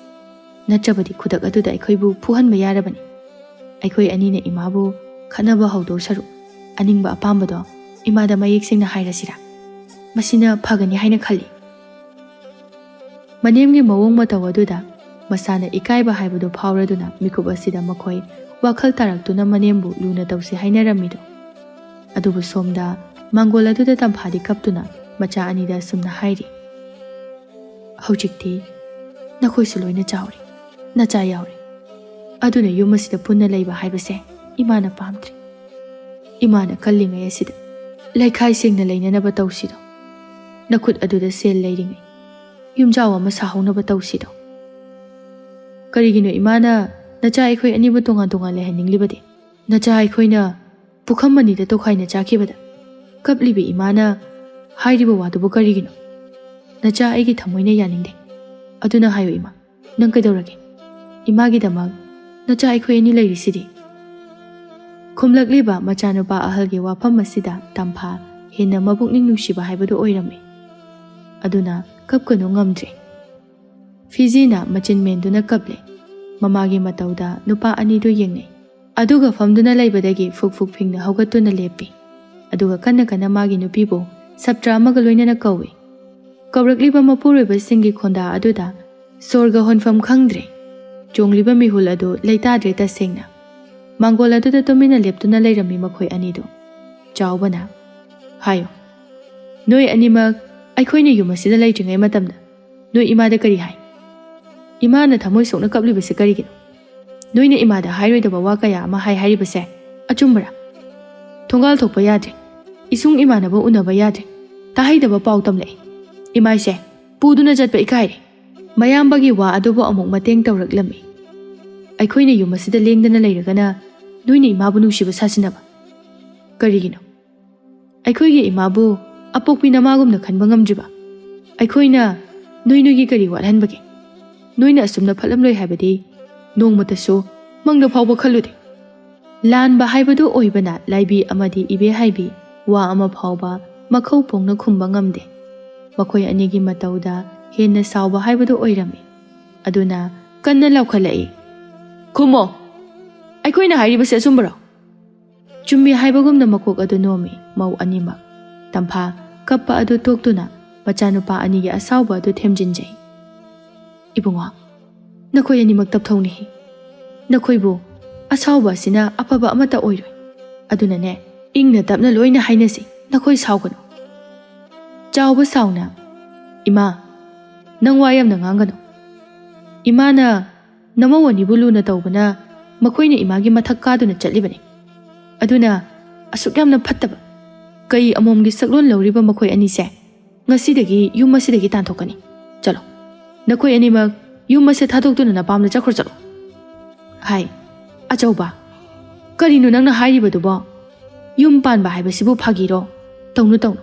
ꯅꯠꯇ꯭ꯔꯕꯗꯤ ꯈꯨꯗꯛ ꯑꯗꯨꯗ ꯑꯩꯈꯣꯏꯕꯨ ꯐꯨꯍꯟꯕ ꯌꯥꯔꯕꯅꯤ꯫ ꯑꯩꯈꯣꯏ ꯑꯅꯤꯅ ꯏꯃꯥꯕꯨ ꯈꯠꯅꯕ ꯍꯧꯗꯧ ꯁꯔꯨꯛ, ꯑꯅꯤꯡꯕ ꯑꯄꯥꯝꯕꯗꯣ ꯏꯃꯥꯗ ꯃꯌꯦꯛ ꯁꯦꯡꯅ ꯍꯥꯏꯔꯁꯤꯔꯥ? ꯃꯁꯤꯅ ꯐꯒꯅꯤ ꯍꯥꯏꯅ ꯈꯜꯂꯤ꯫ ꯃꯅꯦꯝꯒꯤ ꯃꯑꯣꯡ ꯃꯇꯧ ꯑꯗꯨꯗ ꯃꯁꯥꯅ ꯏꯀꯥꯏꯕ ꯍꯥꯏꯕꯗꯨ ꯐꯥꯎꯔꯗꯨꯅ ꯃꯤꯀꯨꯞ ꯑꯁꯤꯗ ꯃꯈꯣꯏ ꯋꯥꯈꯜ ꯇꯥꯔꯛꯇꯨꯅ ꯃꯅꯦꯝꯕꯨ ꯂꯨꯅ ꯇꯧꯁꯤ ꯍꯥꯏꯅꯔꯝꯃꯤꯗꯣ꯫ ꯑꯗꯨꯕꯨ ꯁꯣꯝꯗ ꯃꯥꯡꯒꯣꯜ ꯑꯗꯨꯗ ꯇꯝꯐꯥꯗꯤ ꯀꯞꯇꯨꯅ ꯃꯆꯥ ꯑꯅꯤꯗ ꯑꯁꯨꯝꯅ ꯍꯥꯏꯔꯤ, ꯍꯧꯖꯤꯛꯇꯤ ꯅꯈꯣꯏꯁꯨ ꯂꯣꯏꯅ ꯆꯥꯎꯔꯦ, ꯅꯆꯥ ꯌꯥꯎꯔꯦ꯫ ꯑꯗꯨꯅ ꯌꯨꯝ ꯑꯁꯤꯗ ꯄꯨꯟꯅ ꯂꯩꯕ ꯍꯥꯏꯕꯁꯦ ꯏꯃꯥꯅ ꯄꯥꯝꯗ꯭ꯔꯦ꯫ ꯏꯃꯥꯅ ꯀꯜꯂꯤꯉꯩ ꯑꯁꯤꯗ ꯂꯩꯈꯥꯏ ꯁꯦꯡꯅ ꯂꯩꯅꯅꯕ ꯇꯧꯁꯤꯗꯣ꯫ ꯅꯈꯨꯠ ꯑꯗꯨꯗ ꯁꯦꯜ ꯂꯩꯔꯤꯉꯩ ꯌꯨꯝꯖꯥꯎ ꯑꯃ ꯁꯥꯍꯧꯅꯕ ꯇꯧꯁꯤꯗꯣ꯫ ꯀꯔꯤꯒꯤꯅꯣ ꯏꯃꯥꯅ ꯅꯆꯥ ꯑꯩꯈꯣꯏ ꯑꯅꯤꯕꯨ ꯇꯣꯉꯥꯟ ꯇꯣꯉꯥꯟ ꯂꯩꯍꯟꯅꯤꯡꯂꯤꯕꯗꯤ? ꯅꯆꯥ ꯑꯩꯈꯣꯏꯅ ꯄꯨꯈꯝ ꯑꯅꯤꯗ ꯇꯣꯈꯥꯏꯅ ꯆꯥꯈꯤꯕꯗ ꯀꯞꯂꯤꯕꯤ ꯏꯃꯥꯅ ꯍꯥꯏꯔꯤꯕ ꯋꯥꯗꯨꯕꯨ ꯀꯔꯤꯒꯤꯅꯣ? ꯅꯆꯥ ꯑꯩꯒꯤ ꯊꯃꯣꯏꯅ ꯌꯥꯅꯤꯡꯗꯦ꯫ ꯑꯗꯨꯅ ꯍꯥꯏꯌꯨ ꯏꯃꯥ, ꯅꯪ ꯀꯩꯗꯧꯔꯒꯦ? ꯏꯃꯥꯒꯤꯗꯃꯛ ꯅꯆꯥ ꯑꯩꯈꯣꯏ ꯑꯅꯤ ꯂꯩꯔꯤꯁꯤꯗꯤ꯫ ꯈꯨꯝꯂꯛꯂꯤꯕ ꯃꯆꯥꯅꯨꯄꯥ ꯑꯍꯜꯒꯤ ꯋꯥꯐꯝ ꯑꯁꯤꯗ ꯇꯝꯐꯥ ꯍꯦꯟꯅ ꯃꯄꯨꯛꯅꯤꯡ ꯅꯨꯡꯁꯤꯕ ꯍꯥꯏꯕꯗꯨ ꯑꯣꯏꯔꯝꯃꯤ꯫ ꯑꯗꯨꯅ ꯀꯞꯀꯅꯨ ꯉꯝꯗ꯭ꯔꯦ꯫ ꯐꯤꯖꯤꯅ ꯃꯆꯤꯟ ꯃꯦꯟꯗꯨꯅ ꯀꯞꯂꯦ꯫ ꯃꯃꯥꯒꯤ ꯃꯇꯧꯗ ꯅꯨꯄꯥ ꯑꯅꯤꯗꯨ ꯌꯦꯡꯅꯩ꯫ ꯑꯗꯨꯒ ꯐꯝꯗꯨꯅ ꯂꯩꯕꯗꯒꯤ ꯐꯨꯛ ꯐꯨꯛ ꯐꯤꯡꯅ ꯍꯧꯒꯠꯇꯨꯅ ꯂꯦꯞꯄꯤ꯫ ꯑꯗꯨꯒ ꯀꯟꯅ ꯀꯟꯅ ꯃꯥꯒꯤ ꯅꯨꯄꯤꯕꯨ ꯁꯞꯇ꯭ꯔ ꯑꯃꯒ ꯂꯣꯏꯅꯅ ꯀꯧꯏ꯫ ꯀꯧꯔꯛꯂꯤꯕ ꯃꯄꯨꯔꯣꯏꯕꯁꯤꯡꯒꯤ ꯈꯣꯟꯗꯥ ꯑꯗꯨꯗ ꯁꯣꯔꯒ ꯍꯣꯟꯐꯝ ꯈꯪꯗ꯭ꯔꯦ꯫ ꯆꯣꯡꯂꯤꯕ ꯃꯤꯍꯨꯜ ꯑꯗꯨ ꯂꯩꯇꯥꯗ꯭ꯔꯦ ꯇꯁꯦꯡꯅ꯫ ꯃꯥꯡꯒꯣꯜ ꯑꯗꯨꯗ ꯇꯨꯃꯤꯟꯅ ꯂꯦꯞꯇꯨꯅ ꯂꯩꯔꯝꯃꯤ ꯃꯈꯣꯏ ꯑꯅꯤꯗꯨ꯫ ꯆꯥꯎꯕꯅ, ꯍꯥꯏꯌꯨ, ꯅꯣꯏ ꯑꯅꯤꯃꯛ ꯑꯩꯈꯣꯏꯅ ꯌꯨꯝ ꯑꯁꯤꯗ ꯂꯩꯇ꯭ꯔꯤꯉꯩ ꯃꯇꯝꯗ ꯅꯣꯏ ꯏꯃꯥꯗ ꯀꯔꯤ ꯍꯥꯏ? ꯏꯃꯥꯅ ꯊꯃꯣꯏ ꯁꯣꯛꯅ ꯀꯞꯂꯤꯕꯁꯦ ꯀꯔꯤꯒꯤꯅꯣ? ꯅꯣꯏꯅ ꯏꯃꯥꯗ ꯍꯥꯏꯔꯣꯏꯗꯕ ꯋꯥ ꯀꯌꯥ ꯑꯃ ꯍꯥꯏ ꯍꯥꯏꯔꯤꯕꯁꯦ ꯑꯆꯨꯝꯕꯔꯥ? ꯊꯣꯡꯒꯥꯜ ꯊꯣꯛꯄ ꯌꯥꯗ꯭ꯔꯦ꯫ ꯏꯁꯨꯡ ꯏꯃꯥꯟꯅꯕ ꯎꯅꯕ ꯌꯥꯗ꯭ꯔꯦ꯫ ꯇꯥꯍꯩꯗꯕ ꯄꯥꯎ ꯇꯝꯂꯛꯑꯦ꯫ ꯏꯃꯥꯏꯁꯦ ꯄꯨꯗꯨꯅ ꯆꯠꯄ ꯏꯀꯥꯏꯔꯦ꯫ ꯃꯌꯥꯝꯕꯒꯤ ꯋꯥ ꯑꯗꯨꯕꯨ ꯑꯃꯨꯛ ꯃꯇꯦꯡ ꯇꯧꯔꯛꯂꯝꯃꯤ꯫ ꯑꯩꯈꯣꯏꯅ ꯌꯨꯝ ꯑꯁꯤꯗ ꯂꯦꯡꯗꯅ ꯂꯩꯔꯒꯅ ꯅꯣꯏꯅ ꯏꯃꯥꯕꯨ ꯅꯨꯡꯁꯤꯕ ꯁꯥꯁꯤꯟꯅꯕ ꯀꯔꯤꯒꯤꯅꯣ? ꯑꯩꯈꯣꯏꯒꯤ ꯏꯃꯥꯕꯨ ꯑꯄꯣꯛꯄꯤ ꯅꯃꯥꯒꯨꯝꯅ ꯈꯟꯕ ꯉꯝꯗ꯭ꯔꯤꯕ? ꯑꯩꯈꯣꯏꯅ ꯅꯣꯏ ꯅꯣꯏꯒꯤ ꯀꯔꯤ ꯋꯥꯠꯍꯟꯕꯒꯦ? ꯅꯣꯏꯅ ꯑꯁꯨꯝꯅ ꯐꯠꯂꯝꯂꯣꯏ ꯍꯥꯏꯕꯗꯤ ꯅꯣꯡꯃꯇꯁꯨ ꯃꯪꯗ ꯐꯥꯎꯕ ꯈꯜꯂꯨꯗꯦ꯫ ꯂꯥꯟꯕ ꯍꯥꯏꯕꯗꯨ ꯑꯣꯏꯕꯅ ꯂꯥꯏꯕꯤ ꯑꯃꯗꯤ ꯏꯕꯦ ꯍꯥꯏꯕꯤ ꯋꯥ ꯑꯃ ꯐꯥꯎꯕ ꯃꯈꯧ ꯄꯣꯡꯅ ꯈꯨꯝꯕ ꯉꯝꯗꯦ꯫ ꯃꯈꯣꯏ ꯑꯅꯤꯒꯤ ꯃꯇꯧꯗ ꯍꯦꯟꯅ ꯁꯥꯎꯕ ꯍꯥꯏꯕꯗꯨ ꯑꯣꯏꯔꯝꯃꯤ꯫ ꯑꯗꯨꯅ ꯀꯟꯅ ꯂꯥꯎꯈꯠꯂꯛꯏ, "ꯈꯨꯝꯃꯣ! ꯑꯩꯈꯣꯏꯅ ꯍꯥꯏꯔꯤꯕꯁꯤ ꯑꯆꯨꯝꯕꯔꯣ?" ꯆꯨꯝꯃꯤ ꯍꯥꯏꯕꯒꯨꯝꯅ ꯃꯀꯣꯛ ꯑꯗꯨ ꯅꯣꯝꯃꯤ ꯃꯧ ꯑꯅꯤꯃꯛ꯫ ꯇꯝꯐꯥ ꯀꯞꯄ ꯑꯗꯨ ꯇꯣꯛꯇꯨꯅ ꯃꯆꯥꯅꯨꯄꯥ ꯑꯅꯤꯒꯤ ꯑꯁꯥꯎꯕ ꯑꯗꯨ ꯊꯦꯝꯖꯤꯟꯖꯩ꯫ "ꯏꯕꯨꯡꯉꯣ, ꯅꯈꯣꯏ ꯑꯅꯤꯃꯛ ꯇꯞꯊꯧꯅꯦꯍꯦ꯫ ꯅꯈꯣꯏꯕꯨ ꯑꯁꯥꯎꯕ ꯑꯁꯤꯅ ꯑꯐꯕ ꯑꯃꯠꯇ ꯑꯣꯏꯔꯣꯏ꯫ ꯑꯗꯨꯅꯅꯦ, ꯏꯪꯅ ꯇꯞꯅ ꯂꯣꯏꯅ ꯍꯥꯏꯅꯁꯤ, ꯅꯈꯣꯏ ꯁꯥꯎꯒꯅꯨ꯫" ꯆꯥꯎꯕ ꯁꯥꯎꯅ, "ꯏꯃꯥ, ꯅꯪ ꯋꯥ ꯌꯥꯝꯅ ꯉꯥꯡꯒꯅꯨ꯫ ꯏꯃꯥꯅ ꯅꯃꯧ ꯑꯅꯤꯕꯨ ꯂꯨꯅ ꯇꯧꯕꯅ ꯃꯈꯣꯏꯅ ꯏꯃꯥꯒꯤ ꯃꯊꯛ ꯀꯥꯗꯨꯅ ꯆꯠꯂꯤꯕꯅꯤ꯫ ꯑꯗꯨꯅ ꯑꯁꯨꯛ ꯌꯥꯝꯅ ꯐꯠꯇꯕ, ꯀꯩ ꯑꯃꯣꯝꯒꯤ ꯁꯛꯂꯣꯟ ꯂꯧꯔꯤꯕ ꯃꯈꯣꯏ ꯑꯅꯤꯁꯦ ꯉꯁꯤꯗꯒꯤ ꯌꯨꯝ ꯑꯁꯤꯗꯒꯤ ꯇꯥꯟꯊꯣꯛꯀꯅꯤ꯫ ꯆꯠꯂꯣ, ꯅꯈꯣꯏ ꯑꯅꯤꯃꯛ ꯌꯨꯝ ꯑꯁꯦ ꯊꯥꯗꯣꯛꯇꯨꯅ ꯅꯄꯥꯝꯗ ꯆꯠꯈ꯭ꯔꯣ, ꯆꯠꯂꯣ꯫" ꯍꯥꯏ, "ꯑꯆꯧꯕ, ꯀꯔꯤꯅꯣ ꯅꯪꯅ ꯍꯥꯏꯔꯤꯕꯗꯨꯕꯣ? ꯌꯨꯝ ꯄꯥꯟꯕ ꯍꯥꯏꯕꯁꯤꯕꯨ ꯐꯥꯒꯤꯔꯣ? ꯇꯧꯅꯨ, ꯇꯧꯅꯨ꯫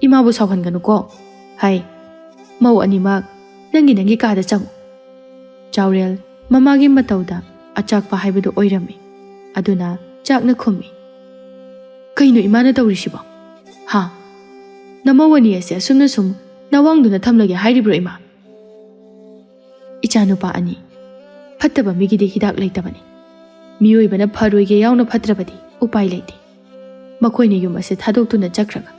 ꯏꯃꯥꯕꯨ ꯁꯥꯎꯍꯟꯒꯅꯨꯀꯣ꯫" ꯍꯥꯏ, "ꯃꯧ ꯑꯅꯤꯃꯛ ꯅꯪꯒꯤ ꯅꯪꯒꯤ ꯀꯥꯗ ꯆꯪꯉꯨ꯫" ꯆꯥꯎꯔꯦꯜ ꯃꯃꯥꯒꯤ ꯃꯇꯧꯗ ꯑꯆꯥꯛꯄ ꯍꯥꯏꯕꯗꯨ ꯑꯣꯏꯔꯝꯃꯤ꯫ ꯑꯗꯨꯅ ꯆꯥꯛꯅ ꯈꯨꯝꯃꯤ, "ꯀꯩꯅꯣ ꯏꯃꯥꯅ ꯇꯧꯔꯤꯁꯤꯕꯣ? ꯍꯥ? ꯅꯃꯧ ꯑꯅꯤ ꯑꯁꯦ ꯑꯁꯨꯝꯅ ꯁꯨꯝ ꯅꯋꯥꯡꯗꯨꯅ ꯊꯝꯂꯒꯦ ꯍꯥꯏꯔꯤꯕ꯭ꯔꯣ ꯏꯃꯥ?" "ꯏꯆꯥꯅꯨꯄꯥ ꯑꯅꯤ, ꯐꯠꯇꯕ ꯃꯤꯒꯤꯗꯤ ꯍꯤꯗꯥꯛ ꯂꯩꯇꯕꯅꯤ꯫ ꯃꯤꯑꯣꯏꯕꯅ ꯐꯔꯣꯏꯒꯦ ꯌꯥꯎꯅ ꯐꯠꯇ꯭ꯔꯕꯗꯤ ꯎꯄꯥꯏ ꯂꯩꯇꯦ꯫ ꯃꯈꯣꯏꯅ ꯌꯨꯝ ꯑꯁꯦ ꯊꯥꯗꯣꯛꯇꯨꯅ ꯆꯠꯈ꯭ꯔꯒ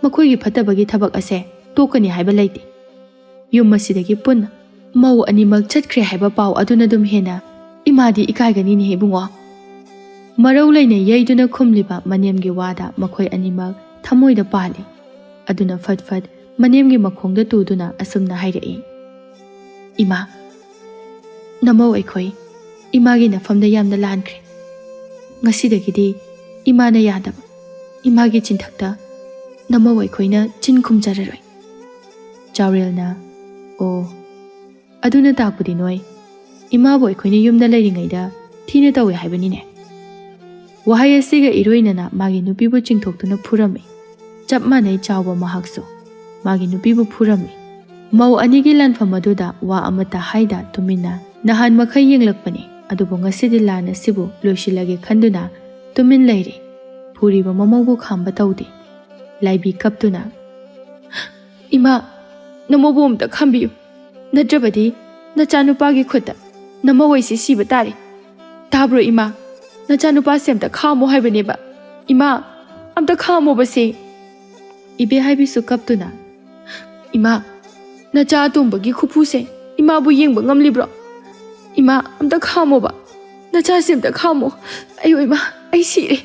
ꯃꯈꯣꯏꯒꯤ ꯐꯠꯇꯕꯒꯤ ꯊꯕꯛ ꯑꯁꯦ ꯇꯣꯛꯀꯅꯤ ꯍꯥꯏꯕ ꯂꯩꯇꯦ꯫ ꯌꯨꯝ ꯑꯁꯤꯗꯒꯤ ꯄꯨꯟꯅ ꯃꯧ ꯑꯅꯤꯃꯛ ꯆꯠꯈ꯭ꯔꯦ ꯍꯥꯏꯕ ꯄꯥꯎ ꯑꯗꯨꯅ ꯑꯗꯨꯝ ꯍꯦꯟꯅ ꯏꯃꯥꯗꯤ ꯏꯀꯥꯏꯒꯅꯤꯅꯦ ꯏꯕꯨꯡꯉꯣ꯫" ꯃꯔꯧ ꯂꯩꯅ ꯌꯩꯗꯨꯅ ꯈꯨꯝꯂꯤꯕ ꯃꯅꯦꯝꯒꯤ ꯋꯥꯗ ꯃꯈꯣꯏ ꯑꯅꯤꯃꯛ ꯊꯃꯣꯏꯗ ꯄꯥꯜꯂꯤ꯫ ꯑꯗꯨꯅ ꯐꯠ ꯐꯠ ꯃꯅꯦꯝꯒꯤ ꯃꯈꯣꯡꯗ ꯇꯨꯗꯨꯅ ꯑꯁꯨꯝꯅ ꯍꯥꯏꯔꯛꯏ, "ꯏꯃꯥ, ꯅꯃꯧ ꯑꯩꯈꯣꯏ ꯏꯃꯥꯒꯤ ꯅꯐꯝꯗ ꯌꯥꯝꯅ ꯂꯥꯟꯈ꯭ꯔꯦ꯫ ꯉꯁꯤꯗꯒꯤꯗꯤ ꯏꯃꯥꯅ ꯌꯥꯗꯕ, ꯏꯃꯥꯒꯤ ꯆꯤꯟꯊꯛꯇ ꯅꯃꯧ ꯑꯩꯈꯣꯏꯅ ꯆꯤꯟ ꯈꯨꯝꯖꯔꯔꯣꯏ꯫" ꯆꯥꯎꯔꯦꯜꯅ, "ꯑꯣ, ꯑꯗꯨꯅ ꯇꯥꯛꯄꯗꯤ ꯅꯣꯏ ꯏꯃꯥꯕꯨ ꯑꯩꯈꯣꯏꯅ ꯌꯨꯝꯗ ꯂꯩꯔꯤꯉꯩꯗ ꯊꯤꯅ ꯇꯧꯏ ꯍꯥꯏꯕꯅꯤꯅꯦ꯫" ꯋꯥꯍꯩ ꯑꯁꯤꯒ ꯏꯔꯣꯏꯅꯅ ꯃꯥꯒꯤ ꯅꯨꯄꯤꯕꯨ ꯆꯤꯡꯊꯣꯛꯇꯨꯅ ꯐꯨꯔꯝꯃꯤ꯫ ꯆꯞ ꯃꯥꯟꯅꯩ ꯆꯥꯎꯕ ꯃꯍꯥꯛꯁꯨ ꯃꯥꯒꯤ ꯅꯨꯄꯤꯕꯨ ꯐꯨꯔꯝꯃꯤ꯫ ꯃꯧ ꯑꯅꯤꯒꯤ ꯂꯥꯟꯐꯝ ꯑꯗꯨꯗ ꯋꯥ ꯑꯃꯠꯇ ꯍꯥꯏꯗ ꯇꯨꯃꯤꯟꯅ ꯅꯍꯥꯟ ꯃꯈꯩ ꯌꯦꯡꯂꯛꯄꯅꯤ, ꯑꯗꯨꯕꯨ ꯉꯁꯤꯗꯤ ꯂꯥꯟ ꯑꯁꯤꯕꯨ ꯂꯣꯏꯁꯤꯜꯂꯒꯦ ꯈꯟꯗꯨꯅ ꯇꯨꯃꯤꯟ ꯂꯩꯔꯤ꯫ ꯐꯨꯔꯤꯕ ꯃꯃꯧꯕꯨ ꯈꯥꯝꯕ ꯇꯧꯗꯦ꯫ ꯂꯥꯏꯕꯤ ꯀꯞꯇꯨꯅ, "ꯏꯃꯥ, ꯅꯃꯧꯕꯨ ꯑꯝꯇ ꯈꯥꯝꯕꯤꯌꯨ, ꯅꯠꯇ꯭ꯔꯕꯗꯤ ꯅꯆꯥꯅꯨꯄꯥꯒꯤ ꯈꯨꯠꯇ ꯅꯃꯧ ꯑꯩꯁꯦ ꯁꯤꯕ ꯇꯥꯔꯦ꯫ ꯇꯥꯕ꯭ꯔꯣ ꯏꯃꯥ? ꯅꯆꯥꯅꯨꯄꯥꯁꯦ ꯑꯝꯇ ꯈꯥꯝꯃꯣ ꯍꯥꯏꯕꯅꯦꯕ꯫ ꯏꯃꯥ, ꯑꯝꯇ ꯈꯥꯝꯃꯣꯕꯁꯦ!" ꯏꯕꯦꯍꯥꯏꯕꯤꯁꯨ ꯀꯞꯇꯨꯅ, "ꯏꯃꯥ, ꯅꯆꯥ ꯑꯇꯣꯝꯕꯒꯤ ꯈꯨꯐꯨꯁꯦ ꯏꯃꯥꯕꯨ ꯌꯦꯡꯕ ꯉꯝꯂꯤꯕ꯭ꯔꯣ? ꯏꯃꯥ, ꯑꯝꯇ ꯈꯥꯝꯃꯣꯕ꯫ ꯅꯆꯥꯁꯦ ꯑꯝꯇ ꯈꯥꯝꯃꯣ꯫ ꯑꯌꯣ ꯏꯃꯥ, ꯑꯩ ꯁꯤꯔꯦ!"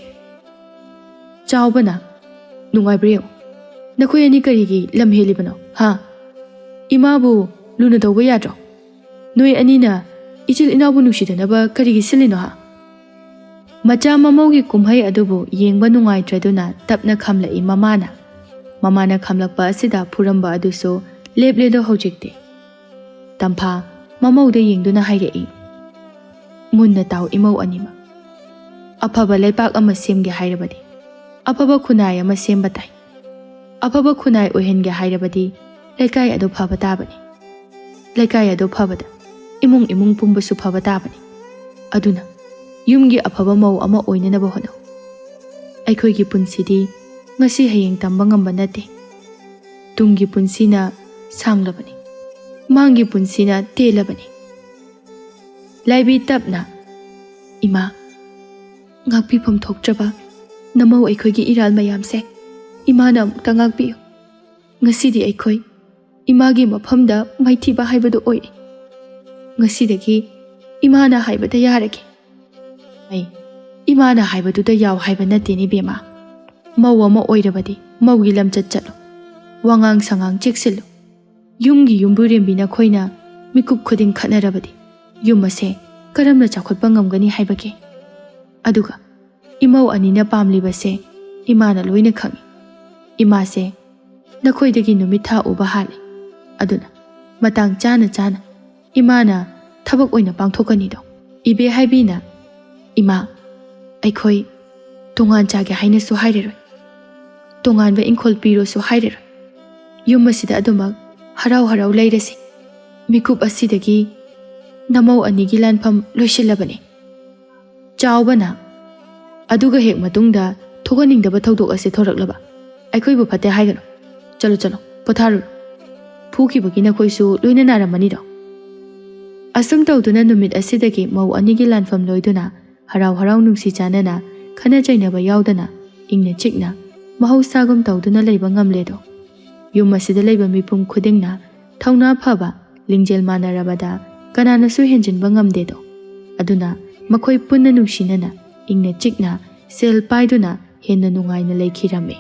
ꯆꯥꯎꯕꯅ, "ꯅꯨꯡꯉꯥꯏꯕ꯭ꯔꯥ ꯌꯦꯡꯉꯨ꯫ ꯅꯈꯣꯏ ꯑꯅꯤ ꯀꯔꯤꯒꯤ ꯂꯝ ꯍꯦꯜꯂꯤꯕꯅꯣ, ꯍꯥ? ꯏꯃꯥꯕꯨ ꯂꯨꯅ ꯇꯧꯕ ꯌꯥꯗ꯭ꯔꯣ? ꯅꯣꯏ ꯑꯅꯤꯅ ꯏꯆꯤꯜ ꯏꯅꯥꯎꯕꯨ ꯅꯨꯡꯁꯤꯗꯅꯕ ꯀꯔꯤꯒꯤ ꯁꯤꯜꯂꯤꯅꯣ, ꯍꯥ?" ꯃꯆꯥ ꯃꯃꯧꯒꯤ ꯀꯨꯝꯍꯩ ꯑꯗꯨꯕꯨ ꯌꯦꯡꯕ ꯅꯨꯡꯉꯥꯏꯇ꯭ꯔꯗꯨꯅ ꯇꯞꯅ ꯈꯥꯝꯂꯛꯏ ꯃꯃꯥꯅ꯫ ꯃꯃꯥꯅ ꯈꯥꯝꯂꯛꯄ ꯑꯁꯤꯗ ꯐꯨꯔꯝꯕ ꯑꯗꯨꯁꯨ ꯂꯦꯞꯂꯦꯗꯣ ꯍꯧꯖꯤꯛꯇꯤ꯫ ꯇꯝꯐꯥ ꯃꯃꯧꯗ ꯌꯦꯡꯗꯨꯅ ꯍꯥꯏꯔꯛꯏ, "ꯃꯨꯟꯅ ꯇꯥꯎ ꯏꯃꯧ ꯑꯅꯤꯃꯛ꯫ ꯑꯐꯕ ꯂꯩꯄꯥꯛ ꯑꯃ ꯁꯦꯝꯒꯦ ꯍꯥꯏꯔꯕꯗꯤ, ꯑꯐꯕ ꯈꯨꯟꯅꯥꯏ ꯑꯃ ꯁꯦꯝꯕ ꯇꯥꯏ꯫ ꯑꯐꯕ ꯈꯨꯟꯅꯥꯏ ꯑꯣꯏꯍꯟꯒꯦ ꯍꯥꯏꯔꯕꯗꯤ ꯂꯩꯀꯥꯏ ꯑꯗꯨ ꯐꯕ ꯇꯥꯕꯅꯤ꯫ ꯂꯩꯀꯥꯏ ꯑꯗꯨ ꯐꯕꯗ ꯏꯃꯨꯡ ꯏꯃꯨꯡ ꯄꯨꯝꯕꯁꯨ ꯐꯕ ꯇꯥꯕꯅꯤ꯫ ꯑꯗꯨꯅ ꯌꯨꯝꯒꯤ ꯑꯐꯕ ꯃꯧ ꯑꯃ ꯑꯣꯏꯅꯅꯕ ꯍꯣꯠꯅꯧ꯫ ꯑꯩꯈꯣꯏꯒꯤ ꯄꯨꯟꯁꯤꯗꯤ ꯉꯁꯤ ꯍꯌꯦꯡ ꯇꯝꯕ ꯉꯝꯕ ꯅꯠꯇꯦ꯫ ꯇꯨꯡꯒꯤ ꯄꯨꯟꯁꯤꯅ ꯁꯥꯡꯂꯕꯅꯤ, ꯃꯥꯡꯒꯤ ꯄꯨꯟꯁꯤꯅ ꯇꯦꯜꯂꯕꯅꯤ꯫" ꯂꯥꯏꯕꯤ ꯇꯞꯅ, "ꯏꯃꯥ, ꯉꯥꯛꯄꯤꯐꯝ ꯊꯣꯛꯇ꯭ꯔꯕ ꯅꯃꯧ ꯑꯩꯈꯣꯏꯒꯤ ꯏꯔꯥꯜ ꯃꯌꯥꯝꯁꯦ ꯏꯃꯥꯅ ꯑꯃꯨꯛꯇ ꯉꯥꯛꯄꯤꯌꯨ꯫ ꯉꯁꯤꯗꯤ ꯑꯩꯈꯣꯏ ꯏꯃꯥꯒꯤ ꯃꯐꯝꯗ ꯃꯥꯏꯊꯤꯕ ꯍꯥꯏꯕꯗꯨ ꯑꯣꯏꯔꯦ꯫ ꯉꯁꯤꯗꯒꯤ ꯏꯃꯥꯅ ꯍꯥꯏꯕꯗ ꯌꯥꯔꯒꯦ꯫" "ꯑꯩ ꯏꯃꯥꯅ ꯍꯥꯏꯕꯗꯨꯗ ꯌꯥꯎ ꯍꯥꯏꯕ ꯅꯠꯇꯦꯅꯦ ꯏꯕꯦꯝꯃ꯫ ꯃꯧ ꯑꯃ ꯑꯣꯏꯔꯕꯗꯤ ꯃꯧꯒꯤ ꯂꯝꯆꯠ ꯆꯠꯂꯨ, ꯋꯥꯉꯥꯡ ꯁꯉꯥꯡ ꯆꯦꯛꯁꯤꯜꯂꯨ꯫ ꯌꯨꯝꯒꯤ ꯌꯨꯝꯕꯨꯔꯦꯝꯕꯤ ꯅꯈꯣꯏꯅ ꯃꯤꯀꯨꯞ ꯈꯨꯗꯤꯡ ꯈꯠꯅꯔꯕꯗꯤ ꯌꯨꯝ ꯑꯁꯦ ꯀꯔꯝꯅ ꯆꯥꯎꯈꯠꯄ ꯉꯝꯒꯅꯤ ꯍꯥꯏꯕꯒꯦ? ꯑꯗꯨꯒ ꯏꯃꯧ ꯑꯅꯤꯅ ꯄꯥꯝꯂꯤꯕꯁꯦ ꯏꯃꯥꯅ ꯂꯣꯏꯅ ꯈꯪꯏ꯫ ꯏꯃꯥꯁꯦ ꯅꯈꯣꯏꯗꯒꯤ ꯅꯨꯃꯤꯠ ꯊꯥ ꯎꯕ ꯍꯥꯜꯂꯦ꯫ ꯑꯗꯨꯅ ꯃꯇꯥꯡ ꯆꯥꯅ ꯆꯥꯅ ꯏꯃꯥꯅ ꯊꯕꯛ ꯑꯣꯏꯅ ꯄꯥꯡꯊꯣꯛꯀꯅꯤꯗꯣ꯫" ꯏꯕꯦ ꯍꯥꯏꯕꯤꯅ, "ꯏꯃꯥ, ꯑꯩꯈꯣꯏ ꯇꯣꯉꯥꯟ ꯆꯥꯒꯦ ꯍꯥꯏꯅꯁꯨ ꯍꯥꯏꯔꯔꯣꯏ, ꯇꯣꯉꯥꯟꯕ ꯏꯪꯈꯣꯜ ꯄꯤꯔꯣꯁꯨ ꯍꯥꯏꯔꯔꯣꯏ꯫ ꯌꯨꯝ ꯑꯁꯤꯗ ꯑꯗꯨꯃꯛ ꯍꯔꯥꯎ ꯍꯔꯥꯎ ꯂꯩꯔꯁꯤ꯫ ꯃꯤꯀꯨꯞ ꯑꯁꯤꯗꯒꯤ ꯅꯃꯧ ꯑꯅꯤꯒꯤ ꯂꯥꯟꯐꯝ ꯂꯣꯏꯁꯤꯜꯂꯕꯅꯤ꯫ ꯆꯥꯎꯕꯅ, "ꯑꯗꯨꯒ ꯍꯦꯛ ꯃꯇꯨꯡꯗ ꯊꯣꯛꯍꯟꯅꯤꯡꯗꯕ ꯊꯧꯗꯣꯛ ꯑꯁꯤ ꯊꯣꯔꯛꯂꯕ? ꯑꯩꯈꯣꯏꯕꯨ ꯐꯠꯇꯦ ꯍꯥꯏꯒꯅꯨ꯫ ꯆꯠꯂꯨ, ꯆꯠꯂꯨ, ꯄꯣꯊꯥꯔꯨꯔꯣ꯫ ꯐꯨꯈꯤꯕꯒꯤ ꯅꯈꯣꯏꯁꯨ ꯂꯣꯏꯅ ꯅꯥꯔꯝꯃꯅꯤꯗꯣ?" ꯑꯁꯨꯝ ꯇꯧꯗꯨꯅ ꯅꯨꯃꯤꯠ ꯑꯁꯤꯗꯒꯤ ꯃꯧ ꯑꯅꯤꯒꯤ ꯂꯥꯟꯐꯝ ꯂꯣꯏꯗꯨꯅ ꯍꯔꯥꯎ ꯍꯔꯥꯎ ꯅꯨꯡꯁꯤ ꯆꯥꯟꯅꯅ, ꯈꯠꯅ ꯆꯩꯅꯕ ꯌꯥꯎꯗꯅ ꯏꯪꯅ ꯆꯤꯛꯅ ꯃꯍꯧꯁꯥꯒꯨꯝ ꯇꯧꯗꯨꯅ ꯂꯩꯕ ꯉꯝꯂꯦꯗꯣ꯫ ꯌꯨꯝ ꯑꯁꯤꯗ ꯂꯩꯕ ꯃꯤꯄꯨꯝ ꯈꯨꯗꯤꯡꯅ ꯊꯧꯅꯥ ꯐꯕ, ꯂꯤꯡꯖꯦꯜ ꯃꯥꯟꯅꯔꯕꯗ ꯀꯅꯥꯅꯁꯨ ꯍꯦꯟꯖꯤꯟꯕ ꯉꯝꯗꯦꯗꯣ꯫ ꯑꯗꯨꯅ ꯃꯈꯣꯏ ꯄꯨꯟꯅ ꯅꯨꯡꯁꯤꯅꯅ, ꯏꯪꯅ ꯆꯤꯛꯅ, ꯁꯦꯜ ꯄꯥꯏꯗꯨꯅ ꯍꯦꯟꯅ ꯅꯨꯡꯉꯥꯏꯅ ꯂꯩꯈꯤꯔꯝꯃꯤ꯫